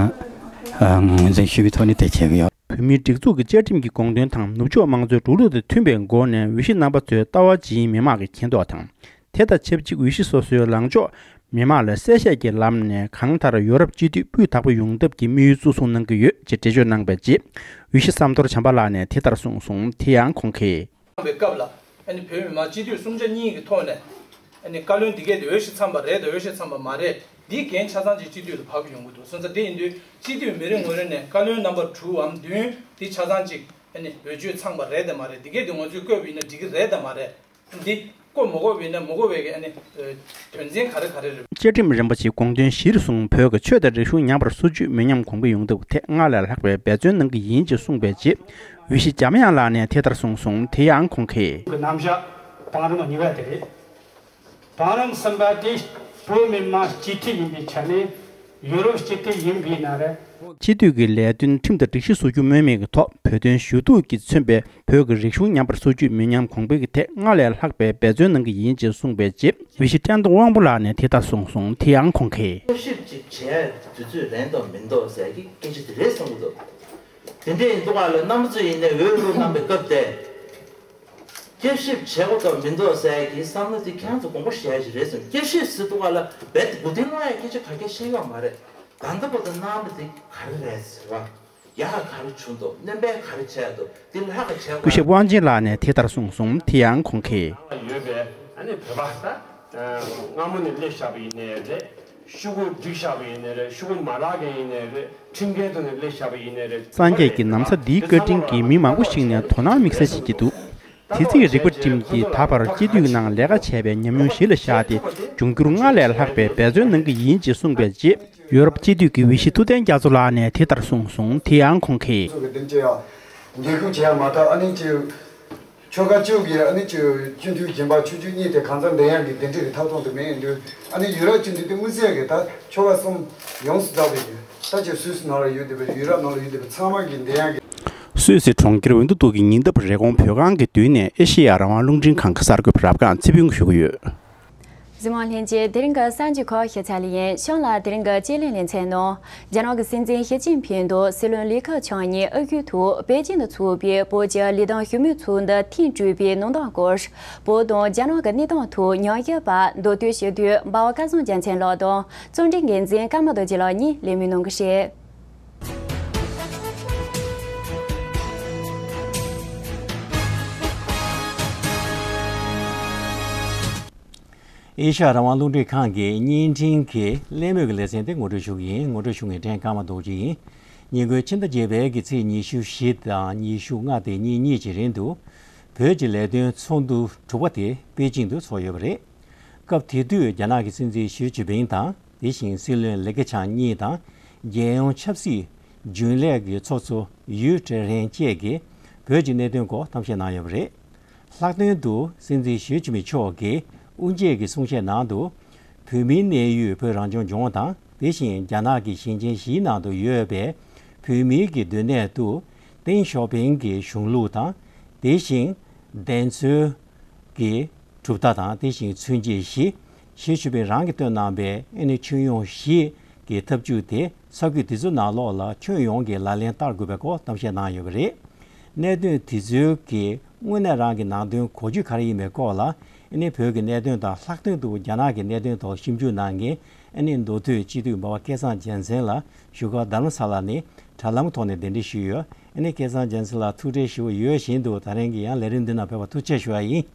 ངོས་འཛིན་ཞུས་པའི་ཐོག་ནས་དེ་བྱེད་ཀྱི་ཡོད། བོད་མིའི་སྒྲིག་འཛུགས་ཀྱི་བཅའ་ཁྲིམས་ཀྱི་དགོངས་དོན་དང་ནུབ་ཕྱོགས་དམངས་གཙོའི་འགྲོ་ལུགས་དང་མཐུན་པའི་སྒོ་ནས་འོས་གཞི་རྣམ་པ་ཚོའི་ལྟ་བ་ཇི་ཡིན་མི་མང་གིས་མཁྱེན་རྟོགས་དང་། དེ་དང་ཆབས་ཅིག་འོས་གཞི་སོ་སོའི་ལངས་ཕྱོགས་མི་མང་ལ་གསལ་བཤད་ཀྱི་ལམ་ནས་གང་ལྟར་ཡོ་རོབ་སྤྱི་འཐུས་སྤུས་དག་པོ་ཡོང་ཐབས་ཀྱི་དམིགས་ཡུལ་གཙོ་བཟུང་གནང་གི་ཡོད་ཅེས་འགྲེལ་བརྗོད་གནང་པའི་རྗེས། འོས་གཞི་བསམ་མདོ་བྱམས་པ་ལགས་ནས་དེ་ལྟར་གསུངས་སོང་། དེ་ཡང་ཁོང་གིས། པའི་སྐབས་ལ་ཨ་ནི་བོད་མི་མང་སྤྱི་འཐུས་གསུམ་ཆ་གཉིས་ཀྱི་ཐོག་ནས་ཨ་ནི་བཀའ་བློན་འདི་གས་དེ་འོས་གཞི་འཚམས་པ་རེད་དང་འོས་གཞི་འཚམས་པ་མ་རེད། འདིའི་འགན་ཆ་ཚང་ཅིག་སྤྱི་འཐུས་ལ་བབས་ཡོང་གི་འདུག་སོང་ཙང་དེ་ཡིན་དུས་སྤྱི་འཐུས་མི་རེ་ངོ་རེ་ནས་བཀའ་བློན་རྣམ་པ་དྲུག་འམ་བདུན་དེ་ཆ་ཚང་ཅིག་ཨ་ནི་འོས་ཆོས་ཚང་པ་རེད་དང་མ་རེད། འདི་གས་དེ་ང་ཚོས་བཀོད་པ་ཡིན་ན་འགྲིག་གི་རེད་དང་མ་རེད། འདི་བཀོད་མ་དགོས་པ་ཡིན་ན་མ་དགོས་པའི་གི་ཨ་ནི་དོན་ཚན་ག་རེ་ག་རེ་རེད། བཅའ་ཁྲིམས་རིམ་པ་བཞིའི་དགོངས་དོན་གཞིར་བཟུང་བོད་ཀྱི་ཆོས་དང་རིག་གཞུང་ཉམས་པར་སོར་ཆུད་མི་ཉམས་གོང་འཕེལ་ཡོང་ཐབས་ཐད་སྔར་ལས་ལྷག་པའི་འབད་བརྩོན་གནང་གི་ཡིན་ཅེས་གསུངས་པའི་རྗེས། འོས་གཞི་འཇམ་དབྱངས་ལགས་ནས་དེ་ལྟར་གསུངས་སོང་། དེ་ཡང་ཁོང་གིས། གི་རྣམ་གཞག་བང་རིམ་གཉིས་པ་དེ་རེད། བང་རིམ་གསུམ་པ་དེ་བོད་མི་མང་སྤྱི་འཐུས་ཡིན་པའི་ཆ་ནས་ཡུ་རོབ་སྤྱི་འཐུས་ཡིན་པའི་ནང་རེད། སྤྱི་འཐུས་ཀྱི་ལས་དོན་ཁྲིམས་དང་སྒྲིག་གཞི་བཟོ་རྒྱུ་སྨོས་མེད་ཀྱི་ཐོག་བོད་དོན་ཞུ་གཏུག་གིས་མཚོན་པའི་བོད་ཀྱི་རིག་གཞུང་ཉམས་པར་སོར་ཆུད་མི་ཉམས་གོང་འཕེལ་གྱི་ཐད་སྔར་ལས་ལྷག་པའི་འབད་བརྩོན་གནང་གི་ཡིན་ཅེས་གསུངས་པའི་རྗེས། འོས་གཞི་བཀྲས་མཐོང་དབང་པོ་ལགས་ནས་དེ་ལྟར་གསུངས་སོང་། དེ་ཡང་ཁོང་གིས། བསྐྱར་ཞིབ་ཅིག་བྱས་དུས་ཚོད་རན་དང་མིན་དང་ཟེར་གྱི་སྐད་ཆ་དེ་རེད་བསམ་གྱི་འདུག་དེ་འདྲ་ཡིན་དུས་ག་ལ་རྣམ་པ་ཚོ་ཡིན་ནའི་འོས་བླུགས་གནང་པའི་སྐབས་དེ། བསྐྱར་ཞིབ་བྱེད་དགོས་དང་མི་འདུག་ཟེར་གྱི་བསམ་བློ་དེ་ཁྱེད་ཚོ་དགོངས་པ་བཞེས་ཡ་ཞིག་རེད་བསམ། བསྐྱར་ཞིབ་ཟེར་དུས་ག་ལ་རྦད་དེ་མགོ་རྟིང་སློང་ཡ་སྐད་ཆ་ག་གེ་བཤད་ཡོད་མ་རེད། ད་ལྟ་བར་དུ་གནང་བ་དེ་ག་རེ་རེད་ཟེར་བ། ཡག་ག་རེ་བྱུང་འདུག་སྣོན་པ་ག་རེ་བྱས་འདུག་དེ་ལྷག་ག་བྱས་དགོས། སྐུ་ཞབས་དབང་ཆེན་ལགས་ནས་དེ་ལྟར་གསུངས་སོང་། དེ་ཡང་ཁོང་གིས། ཡོད་པའི་ཨ་ནི་བོད་པ་ད་སྔ་མོ་ནས་སླེབས་བཞག་པ་ཡིན་ནའི་རེད། ཤོག་གུ་བསྒྲིགས་བཞག་པ་ཡིན་ནའི་རེད། ཤོག་གུ་མ་རག་མཁན་ཡིན་ནའི་རེད། ཁྲིམས་འགལ་ཐོག་ནས་སླེབས་བཞག་པ་ཡིན་ནའི་རེད། སངས་རྒྱས་ཀྱི་ན་བཟའ་འདིའི་བཀའ་དྲིན་གྱིས་མི་མང་པོ་ཞིག་ནས་དོ་སྣང་དམིགས་བསལ་བྱེད་ཀྱི་འདུག་དེ་ཚེ་རིག་པ་བཀྲིན་གྱིས་ད་བར་སྤྱི་འཐུས་ཀྱི་ནང་ལས་ཀ་བྱས་པའི་ཉམས་མྱོང་གཞི་ལ་བཞག་སྟེ་འབྱུང་འགྱུར་སྔར་ལས་ལྷག་པའི་འབད་བརྩོན་གནང་གི་ཡིན་ཅེས་གསུངས་པའི་རྗེས། ཡོ་རོབ་སྤྱི་འཐུས་ཀྱི་འོས་གཞི་ཐུབ་བསྟན་རྒྱ་མཚོ་ལགས་ནས་དེ་ལྟར་གསུངས་སོང་། དེ་ཡང་ཁོང་གིས། སོ་གི་དེ་ཅི་ཡང་འགན་ཁུར་བྱེད་ཡ་མ་ཐག་ཨ་ནི་ཅི། ཆོལ་ཁ་བཅུ་གི་ཨ་ནི་ཅི་སྤྱི་འཐུས་རྒན་པ་ཆུང་ཆུང་གཉིས་དེ་གང་ཚང་འདེམས་ཡག་གི་འདེམས་སྒྲིག་གི་ཐབས་ཐོག་ཏུ་མེད་ཡིན་དུས། ཨ་ནི་ཡུ་རོབ་སྤྱི་འཐུས་དེ་དམིགས་བསལ་གི་ད་ཆོལ་ཁ་གསུམ་ཡོངས་སུ་རྫོགས་པའི་ད་ཅི་སུད་སི་ནང་ལ་ཡོད་བསྡད་པའི་ཡུ་རོབ་ནང་ལ་ཡོད་བསྡད་པའི་ཚང་མ་གི་འདེམས་ཡག་གི། སུད་སི་གྲོང་ཁྱེར་ཝིན་ཏུ་ཏུག་གི་ཉེ་འདབས་རི་ཀོན་བོད་ཁང་གི་མདུན་ནས་ཨེ་ཤེ་ཡ་རང་དབང་རླུང་འཕྲིན་ཁང་གི་གསར་འགོད་པ་རབ་སྒང་ཚེ་ཕུན་ཞུ་གི་ཡོད། གཟིགས་མོ་ལྷན་རྒྱས། དེ་རིང་གི་གསར་འགྱུར་ཁག་ཞིབ་ཚགས་ལ་ཡིན། གཤམ་ལ་དེ་རིང་གི་དཔྱད་གླེང་ལེ་ཚན་ནང་། རྒྱ་ནག་གི་སྲིད་འཛིན་ཞི་ཅིན་ཕིང་དང་སྲིད་བློན་ལི་ཁེ་ཆང་གཉིས་ཨ་ཁུའི་ཐོག་པེ་ཅིང་དུ་འཚོགས་པའི་བོད་ཀྱི་ལི་ཐང་ཞི་མོལ་ཚོགས་འདུ་ཐེངས་དྲུག་པའི་གནང་སྟངས་སྐོར། བོད་དང་རྒྱ་ནག་གི་གནས་སྟངས་ཐོག་ཉམས་ཞིབ་པ་མདོ་སྟོད་ཞི་དུལ་འབའ་བ་སྐལ་བཟང་རྒྱལ་མཚན་ལགས་དང་། རྩོམ་སྒྲིག་འགན་འཛིན་ཀརྨ་རྡོ་རྗེ་ལགས་གཉིས་ལས་མི་གནང་གི་རེད། ཨེ་ཤ་ཡ་རང་དབང་རླུང་འཕྲིན་ཁང་གི་བརྙན་འཕྲིན་གྱི་གླེང་མོལ་གྱི་ལེ་ཚན་དེ་ངོ་སྤྲོད་ཞུ་གི་ཡིན། ངོ་སྤྲོད་ཞུ་མཁན་ཀྲེན་ཀརྨ་རྡོ་རྗེ་ཡིན། ཉེ་དགུའི་ཕྱི་ཟླ་བརྒྱད་པའི་གི་ཚེས་ཉི་ཤུ་བཞི་དང་ཉི་ཤུ་ལྔ་སྟེ་ཉིན་གཉིས་ཀྱི་རིང་དུ། བོད་ཀྱི་ལས་དོན་ཚོགས་འདུ་དྲུག་པ་དེ་པེ་ཅིང་དུ་འཚོགས་ཡོད་པ་རེད། སྐབས་དེ་དུས་རྒྱ་ནག་གི་སྲིད་འཛིན་ཞི་ཅིན་ཕིང་དང་། དེ་བཞིན་སྲིད་བློན་ལི་ཁེ་ཆང་གཉིས་དང་། རྒྱལ་ཡོངས་ཆབ་སྲིད་རྒྱུན་ལས་ཀྱི་ཚོགས་གཙོ་ཡུས་ཀྲེ་རེན་བཅས་ཀྱིས་བོད་ཀྱི་གནད་དོན་སྐོར་གཏམ་བཤད་གནང་ཡོད་པ་རེད། ལྷག་དོན་དུ་སྲིད་འཛིན་ཞི་ཅིན་ཕིང་མཆོག་གིས་དབུ་འབྱེད་ཀྱི་གསུང་བཤད་ནང་དུ། བོད་མིའི་གནས་ཡུལ་བོད་རང་སྐྱོང་ལྗོངས་དང་། དེ་བཞིན་རྒྱ་ནག་གི་ཞིང་ཆེན་བཞིའི་ནང་དུ་ཡོད་པའི་བོད་མིའི་གི་སྡོད་གནས་དུ། ཏེང་ཞའོ་ཕིང་གི་གཞུང་ལུགས་དང་། དེ་བཞིན་བདེན་འཚོལ་གྱི་གྲུབ་མཐའ་དང་། དེ་བཞིན་མཚོན་བྱེད་བཞི། ཞི་ཅིན་ཕིང་རང་གིས་བཏོན་གནང་པའི་ཨ་ནི་ཁྱོན་ཡོངས་བཞི་གི་འཐབ་ཇུས་དེ་ས་ཁུལ་དེ་ཚོའི་ནང་ལོགས་ལ་ཁྱོན་ཡོངས་ཀྱི་ལག་ལེན་བསྟར་དགོས་པའི་སྐོར་གཏམ་བཤད་གནང་ཡོད་པ་རེད། གནད་དོན་དེ་ཚོའི་གི་དངོས་གནས་རང་གི་ནང་དོན་གོ་རྒྱུ་ག་རེ་ཡིན་པའི་སྐོར་ལ། ཨ་ནི་བོད་ཀྱི་གནད་དོན་དང་ལྷག་དོན་དུ་རྒྱ་ནག་གི་གནད་དོན་ཐོག་ཞིབ་འཇུག་གནང་མཁན་ཨ་ནི་མདོ་སྟོད་སྤྱི་འཐུས་འབའ་བ་སྐལ་བཟང་རྒྱལ་མཚན་ལགས་བཞུགས་སྒར་རྡ་རམ་ས་ལ་ནས་དྲ་ལམ་ཐོག་ནས་གདན་འདྲེན་ཞུས་ཡོད། ཨ་ནི་སྐལ་བཟང་རྒྱལ་མཚན་ལགས་ཐུགས་ཁྲལ་ཞུ་བ་ཡོད་བཞིན་དུ་ད་རིང་གི་ཡང་ལས་རིམ་འདི་ནང་ཕེབས་པར་ཐུགས་རྗེ་ཆེ་ཞུ་བ་ཡིན།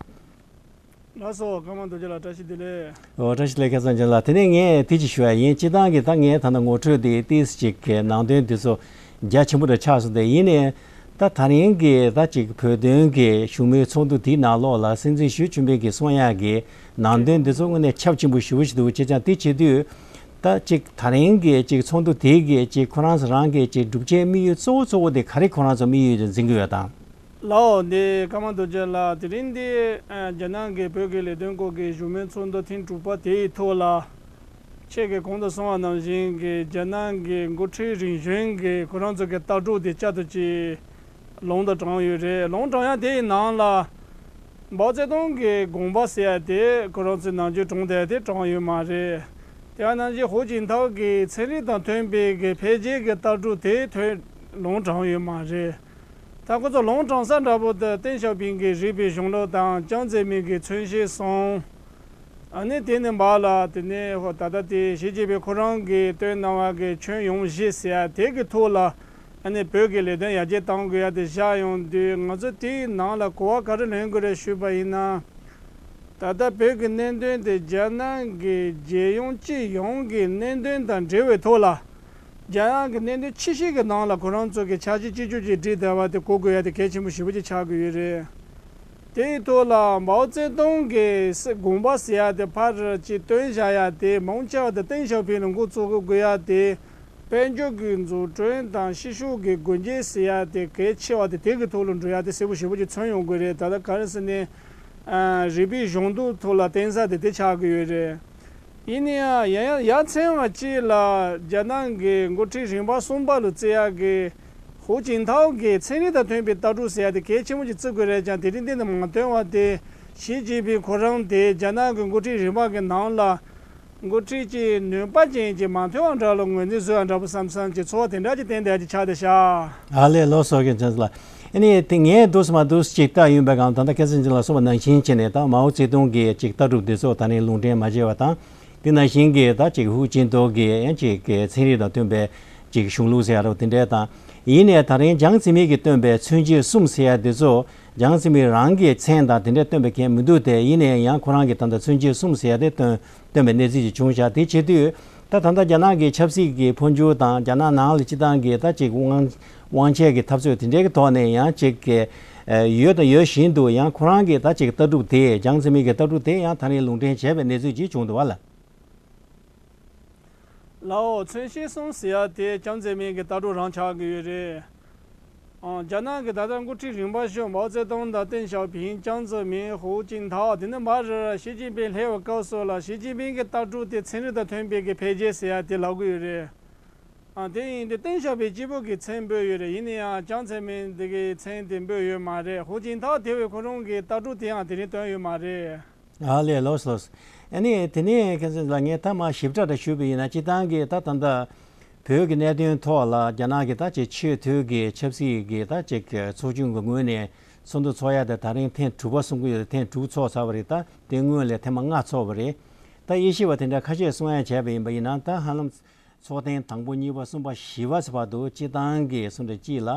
ལགས་སོ། ཀརྨ་རྡོ་རྗེ་ལགས་བཀྲ་ཤིས་བདེ་ལེགས། འོ་བཀྲ་ཤིས་བདེ་ལེགས་སྐལ་བཟང་རྒྱལ་ལགས། དེ་ནས་ངས་དེ་ཅིག་ཞུ་ཡ་ཡིན། སྤྱིར་བཏང་གི་ད་ངས་ད་ལྟ་ངོ་སྤྲོད་དེ་ཏིས་ཅིག་གི་ནང་དོན་དེ་ཚོ་རྒྱ་ཆེན་པོ་རེ་ཆགས་སོང་། དེ་ཡིན་ནའི་ད་ད་རིང་གི་ད་ཅིག་བོད་དོན་གི་བཞུགས་མོལ་ཚོགས་འདུ་དེའི་ནང་ལོགས་ལ་སྲིད་འཛིན་ཞི་ཅིན་ཕིང་གིས་གསུང་ཡ་གི་ནང་དོན་དེ་ཚོ་དངོས་གནས་ཁྱབ་ཆེན་པོ་ཞེ་པོ་ཞིག་འདུག་བྱས་ཙང་དེ་བྱེད་དུས་ད་ཅིག་ད་རིང་གི་ཅིག་ཚོགས་འདུ་དེ་གི་ཅིག་ཁོ་རང་ཚོ་རང་གི་ཅིག་གྲུབ་ཆའི་དམིགས་ཡུལ་གཙོ་བོ་གཙོ་བོ་དེ་ག་རེ་ཁོ་རང་ཚོ་དམིགས་ཡུལ་འཛིན་གྱི་ཡོད་དམ། ལའོ། འདི་ཀརྨ་རྡོ་རྗེ་ལགས། དེ་རིང་འདི་ཨ་རྒྱ་ནག་གི་བོད་ཀྱི་ལས་དོན་སྐོར་གྱི་བཞུགས་མོལ་ཚོགས་འདུ་ཐེངས་དྲུག་པ་དེའི་ཐོག་ལ། ཁྱེད་ཀྱིས་གོང་དུ་གསུངས་པ་ནང་བཞིན་གྱི་རྒྱ་ནག་གི་འགོ་ཁྲིད་རིམ་བྱོན་གྱི་ཁོ་རང་ཚོ་གི་ལྟ་གྲུབ་དེ་བསྐྱར་དུ་ཅིག་ལུང་དུ་དྲངས་ཡོད་རེད། ལུང་དྲངས་ཡ་དེའི་ནང་ལ། མའོ་ཙེ་ཏུང་གི་དགོངས་པ་ཟེར་ཡ་དེ་ཁོ་རང་ཚོའི་ནང་ཆོས་དྲུང་དེ་དེ་དྲངས་ཡོད་མ་རེད། དེ་ནང་བཞིན་ཧུའུ་ཅིན་ཐའོ་གི་ཚན་རིག་དང་མཐུན་པའི་གི་འཕེལ་རྒྱས་ཀྱི་ལྟ་གྲུབ་དེ་ཐོན་ལུང་དྲངས་ཡོད་མ་རེད། ད་ཁོ་ཚོ་ལུང་དྲངས་ས་འདྲ་པོ་དེ་ཏེང་ཞའོ་ཕིང་གི་རིག་པའི་གཞུང་ལུགས་དང་ཅང་ཙེ་མིན་གྱི་མཚོན་བྱེད་གསུམ། ཨ་ནི་དེ་ནས་འབའ་ལ་དེ་ནས་ཧོ་ད་ལྟ་དེ་ཞི་ཅིན་ཕིང་ཁོ་རང་གིས་བཏོན་གནང་བ་གི་ཁྱོན་ཡོངས་བཞི་ཟེར་ཡ་དེ་གི་ཐོག་ལ། ཨ་ནི་བོད་ཀྱི་ལས་དོན་ཡར་རྒྱས་གཏང་དགོས་ཡ་དེ་བཞག་ཡོང་དུས་ང་ཚོ་དེའི་ནང་ལ་གོ་བ་ག་རེ་ལེན་དགོས་རེད་ཞུས་པ་ཡིན་ན། ད་ལྟ་བོད་ཀྱི་གནད་དོན་དེ་རྒྱ་ནག་གི་རྒྱལ་ཡོངས་སྤྱི་ཡོངས་ཀྱི་གནད་དོན་དང་འབྲེལ་བའི་ཐོག་ལ། རྒྱ་ནག་གི་གནད་དོན་ཕྱི་གཞི་གི་ནང་ལ་ཁོ་རང་ཚོ་གི་འཆར་གཞི་གཅིག་གྱུར་གྱིས་བསྒྲིགས་བསྡད་པ་དེ་གོ་དགོས་ཡ་དེ་གལ་ཆེན་པོ་ཞེ་པོ་ཅིག་ཆགས་ཀྱི་ཡོད་རེད། དེའི་ཐོག་ལ་མའོ་ཙེ་ཏུང་གི་དགོངས་པ་ཟེར་ཡ་དེ་ཕར་ཅིག་བཏོན་བཞག་ཡ་དེ་མང་ཆེ་བ་དེ་ཏེང་ཞའོ་ཕིང་ལ་འགོ་བཙུགས་དགོས་ཡ་དེ། དཔལ་འབྱོར་གྱི་འཛུགས་སྐྲུན་དང་ཕྱི་ཕྱོགས་ཀྱི་སྒོ་འབྱེད་ཟེར་ཡ་དེ་གལ་ཆེ་བ་དེ་དེ་གི་ཐོག་ལ་འགྲོ་ཡ་དེ་གསལ་པོ་ཞེ་པོ་ཅིག་མཚོན་ཡོང་དགོས་རེད། ད་ལྟ་ག་རེ་ཟེར་ནས། ཨ་རིག་པའི་གཞུང་ལུགས་ཐོག་ལ་བརྟེན་ས་དེ་དེ་ཆགས་ཀྱི་ཡོད་རེད། ཡིན་ན་ཡང་ཡ་ཡ་མཚན་བ་གཅིག་ལ་རྒྱ་ནག་གི་འགོ་ཁྲིད་རིམ་པ་གསུམ་པ་ལ་བརྩི་ཡག་གི་ཧུའུ་ཅིན་ཐའོ་གི་ཚན་རིག་དང་མཐུན་པའི་ལྟ་གྲུབ་ཟེར་ཡ་དེ་གལ་ཆེན་པོ་ཅིག་བརྩི་དགོས་རེད་ཀྱང་དེ་རིང་འདི་ནས་མ་ཐོན་བ་དེ་ཞི་ཅིན་ཕིང་ཁོ་རང་དེ་རྒྱ་ནག་གི་འགོ་ཁྲིད་རིམ་པ་གི་ནང་ལ་འགོ་ཁྲིད་ཀྱི་ནུས་པ་ཅན་ཅིག་མ་ཐོན་བ་འདྲ་ལ་ངོས་འཛིན་བཟོ་ཡ་འདྲ་པོ་བསམ་བསམ་གྱི་ཚོར་བ་དེ་འདྲ་ཅིག་བསྟན་བསྡད་ཀྱི་ཆགས་བསྡད་ཤག་ཨ་ལས་ལོ་སོགས་ཀྱི་མཚན་ལ། ཨ་ནི་དེ་ངས་འདུག་སེ་མ་འདུག་སེ་ཅིག་བལྟ་ཡོང་པའི་སྒང་ད་ལྟ་སྐལ་བཟང་རྒྱལ་མཚན་ལགས་གསུངས་པ་ནང་བཞིན་བྱས་ནས་ད་མའོ་ཙེ་ཏུང་གི་ཅིག་ལྟ་གྲུབ་འདི་ཚོ་ད་ནི་ལུང་འདྲེན་མ་བྱས་པ་དང་། དེ་ནང་བཞིན་གྱི་ད་ཅིག་ཧུའུ་ཅིན་ཐའོ་གི་ཡང་ཅིག་གི་ཚན་རིག་དང་མཐུན་པའི་ཅིག་གཞུང་ལུགས་ཟེར་ཡ་རོ་དེ་འདྲས་དང་། ཡིན་ནའི་ད་རིང་ཅང་ཙེ་མིན་གྱིས་བཏོན་པའི་མཚོན་བྱེད་གསུམ་ཟེར་ཡ་འདི་ཚོ་ཅང་ཙེ་མིན་རང་གི་མཚན་དང་དེ་འདྲས་བཏོན་པའི་གལ་མི་འདུག་སྟེ། ཡིན་ནའི་ཡང་ཁོ་རང་གིས་ད་ལྟ་མཚོན་བྱེད་གསུམ་ཟེར་ཡ་དེ་བཏོན་བཏོན་པའི་གནས་ཚུལ་ཅིག་བྱུང་བཞག་དེ་བྱེད་དུས། ད་ད་ལྟ་རྒྱ་ནག་གི་ཆབ་སྲིད་ཀྱི་འཕོ་འགྱུར་དང་རྒྱ་ནག་ནང་ལ་སྤྱི་བཏང་གི་ད་ཅིག་དབང་དབང་ཆའི་གི་འཐབ་རྩོད་དེ་འདྲའི་གི་ཐོག་ནས་ཡང་ཅིག་གི་ཡོད་དང་ཡོད་བཞིན་དུ་ཡང་ཁོ་རང་གི་ད་ཅིག་ལྟ་གྲུབ་དེ་ཅང་ཙེ་མིན་གྱི་ལྟ་གྲུབ་དེ་ཡང་ད་རིང་ལུང་འདྲེན་བྱས་པའི་གནས་ཚུལ་ཅིག་བྱུང་འདུག་བ་ལ། ལའོ། མཚོན་བྱེད་གསུམ་ཟེར་ཡ་དེ་ཅང་ཙེ་མིན་གྱི་ལྟ་གྲུབ་རང་ཆགས་ཀྱི་ཡོད་རེད། ཨང་། རྒྱ་ནག་གི་ད་ལྟ་འགོ་ཁྲིད་རིམ་པ་བཞི་མའོ་ཙེ་ཏུང་དང་ཏེང་ཞའོ་ཕིང་ཅང་ཙེ་མིན་ཧུའུ་ཅིན་ཐའོ་དེ་ནས་མར་ཞི་ཅིན་ཕིང་སླེབས་པའི་སྐབས་སུ་ལ་ཞི་ཅིན་ཕིང་གི་ལྟ་གྲུབ་དེ་ཚན་རིག་དང་མཐུན་པའི་གི་འཕེལ་རྒྱས་ཟེར་ཡ་དེ་ལབ་ཀྱི་ཡོད་རེད། ཨ་དེ་ཡིན་དུས་ཏེང་ཞའོ་ཕིང་གཅིག་པུ་གི་མཚན་འབོད་ཡོད་རེད། ཡིན་ན་ཡང་ཅང་ཙེ་མིན་དེ་གི་མཚན་དེ་འབོད་ཡོད་མ་རེད། ཧུའུ་ཅིན་ཐའོ་དེ་བས་ཁོ་རང་གི་ལྟ་གྲུབ་དེའང་དེ་རིང་བཏོན་ཡོད་མ་རེད། ཨ་ལས་ལོས་ལོས། ཨ་ནི་དེ་ནས་ཁ་སང་ལ་ངས་ད་མ་ཞིབ་ཕྲ་ཞུས་པ་ཡིན་ན་སྤྱིར་བཏང་གི་ད་ད་ལྟ་བོད་ཀྱི་གནད་དོན་ཐོག་ལ་རྒྱ་ནག་གི་ད་ཅིག་ཆེས་མཐོའི་གི་ཆབ་སྲིད་ཀྱི་ད་ཅིག་ཚོགས་ཆུང་གི་ངོས་ནས་ཚོགས་འདུ་ཚོགས་ཡ་དེ་ད་རིང་ཐེངས་དྲུག་པ་གསུང་གི་ཡོད། ཐེངས་དྲུག་ཚོགས་ཚར་བ་རེད། ད་དེ་སྔོན་ལ་ཐེངས་མ་ལྔ་ཚོགས་པ་རེད། ད་དབྱེ་ཞིབ་པ་དེ་འདྲ་ཁ་ཤས་གསུང་ཡ་བྱས་པ་ཡིན་པ་ཡིན་ན་ད་ཧ་ལམ། ཚོགས་ཐེངས་དང་པོ་གཉིས་པ་གསུམ་པ་བཞི་པ་ཚོ་བར་དུ་སྤྱིར་བཏང་གི་གསུང་གྲོས་གཅིག་ལ་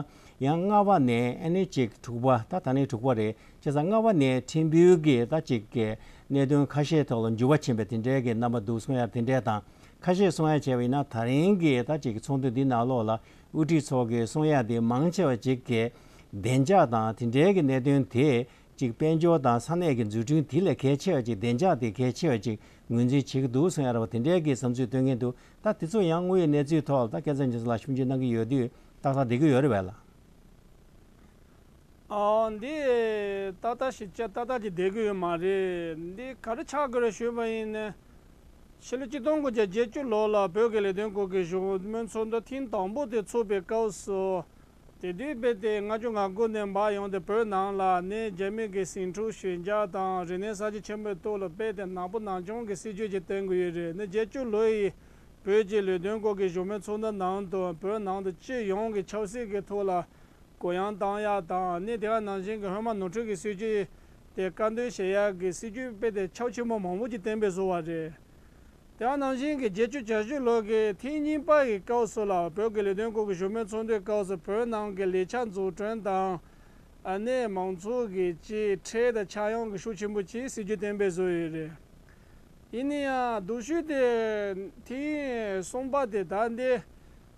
ཡང་ལྔ་པ་ནས་ཨ་ནི་གཅིག་དྲུག་པ་ད་ད་ནི་དྲུག་པ་རེད། བྱས་ཙང་ལྔ་པ་ནས་ཕྲན་བུ་གི་ད་གཅིག་གི་གནད་དོན་ཁ་ཤས་ཐོག་ལ་འགྱུར་བ་ཕྱིན་པའི་དེ་འདྲའི་གི་རྣམ་པ་འདུག་གསུང་ཡ་དེ་འདྲའི་དང་། ཁ་ཤས་གསུང་ཡ་བྱས་པ་ཡིན་ན་ད་རིང་གི་ད་གཅིག་གི་ཚོགས་འདུ་འདི་ནང་ལོགས་ལ་དབུ་ཁྲིད་ཚོ་གི་གསུང་ཡ་དེ་མང་ཆེ་བ་གཅིག་གི་བདེ་འཇགས་དང་དེ་འདྲའི་གི་གནད་དོན་དེ། གཅིག་དཔལ་འབྱོར་དང་ས་གནས་ཀྱི་འཛུགས་སྐྲུན་དེ་ལས་གལ་ཆེ་བ་ཅིག་བདེ་འཇགས་དེ་གལ་ཆེ་བ་ཅིག་ངོས་འཛིན་བྱེད་ཀྱི་འདུག་གསུང་ཡ་ར་བ་དེ་འདྲའི་གི་བསམ་ཚུལ་སྟོན་མཁན་འདུག་ད་དེ་ཚོ་ཡང་དངོས་ཡོད་གནས་ཚུལ་ཐོག་ལ་ད་སྐལ་བཟང་རྒྱ་མཚོ་ལགས་ཞིབ་འཇུག་གནང་གི་ཡོད་དུས་ཏག་ཏག་བསྡད་ཀྱི་ཡོད་རེད་བས་ལ། ཨ་འདི་ཏག་ཏག་ཞིག་བྱ་ཏག་ཏག་ཅིག་བསྡད་ཀྱི་ཡོད་མ་རེད། འདི་ག་རེ་ཆགས་ཀྱི་རེད་ཞུས་པ་ཡིན་ན། ཕྱི་ལོ་ཆིག་སྟོང་དགུ་བརྒྱ་བརྒྱད་ཅུ་ལོ་ལ་བོད་ཀྱི་ལས་དོན་སྐོར་གྱི་བཞུགས་མོལ་ཚོགས་འདུ་ཐེངས་དང་པོ་དེ་ཚོགས་པའི་སྐབས་སུ། དེ་དུས་དཔེ་དེ་ལྔ་བཅུ་ང་དགུ་ནས་འབར་ཡོང་སྟེ་བོད་ནང་ལ་ནི་རྒྱ་མི་གི་ཟིང་འཁྲུག་ཞི་འཇགས་དང་རིག་གནས་གསར་བརྗེ་ཆེན་པོའི་ཐོག་ལ་དཔེ་དེ་ནག་པོ་ནག་ཆུང་གི་སྲིད་བྱུས་ཅིག་བཏོན་གྱི་ཡོད་རེད། ནི་བརྒྱད་ཅུ་ལོ་ཡི་བོད་ཀྱི་ལས་དོན་སྐོར་གྱི་བཞུགས་མོལ་ཚོགས་འདུ་ནང་དུ་བོད་ནང་དུ་སྤྱི་ཡོངས་ཀྱི་ཆབ་སྲིད་ཀྱི་ཐོག་ལ་ གུ་ཡངས་བཏང་ཡག་དང་ནི་དེ་ག་ནང་བཞིན་གྱི་སྔོན་མ་ནོར་འཁྲུལ་གྱི་སྲིད་ཇུས་དེ་བཀག་འདོན་བྱེད་ཡག་གི་སྲིད་ཇུས་དཔེ་དེ་ཁྱབ་ཆེན་པོ་མང་པོ་ཅིག་གཏན་འབེབས་བཟོ་བ་རེད། དེ་ག་ནང་བཞིན་གྱི་བརྒྱད་ཅུ་གྱ་བཞི་ལོ་གི་ཐེངས་གཉིས་པ་གི་སྐབས་སུ་ལ་བོད་ཀྱི་ལས་དོན་སྐོར་གྱི་བཞུགས་མོལ་ཚོགས་འདུའི་སྐབས་སུ་བོད་ནང་གི་ལས་འཆར་འཛུགས་སྐྲུན་དང་ཨ་ནི་མང་ཚོགས་ཀྱི་ཅིག་ཁྲལ་དང་ཆག་ཡང་གི་ཤུགས་ཆེན་པོ་ཅིག་སྲིད་ཇུས་གཏན་འབེབས་བཟོས་ཡོད་རེད། ཡིན་ན་ཡང་སྡུག་ཤོས་དེ་ཐེངས་གསུམ་པ་དེ་ད་འདི་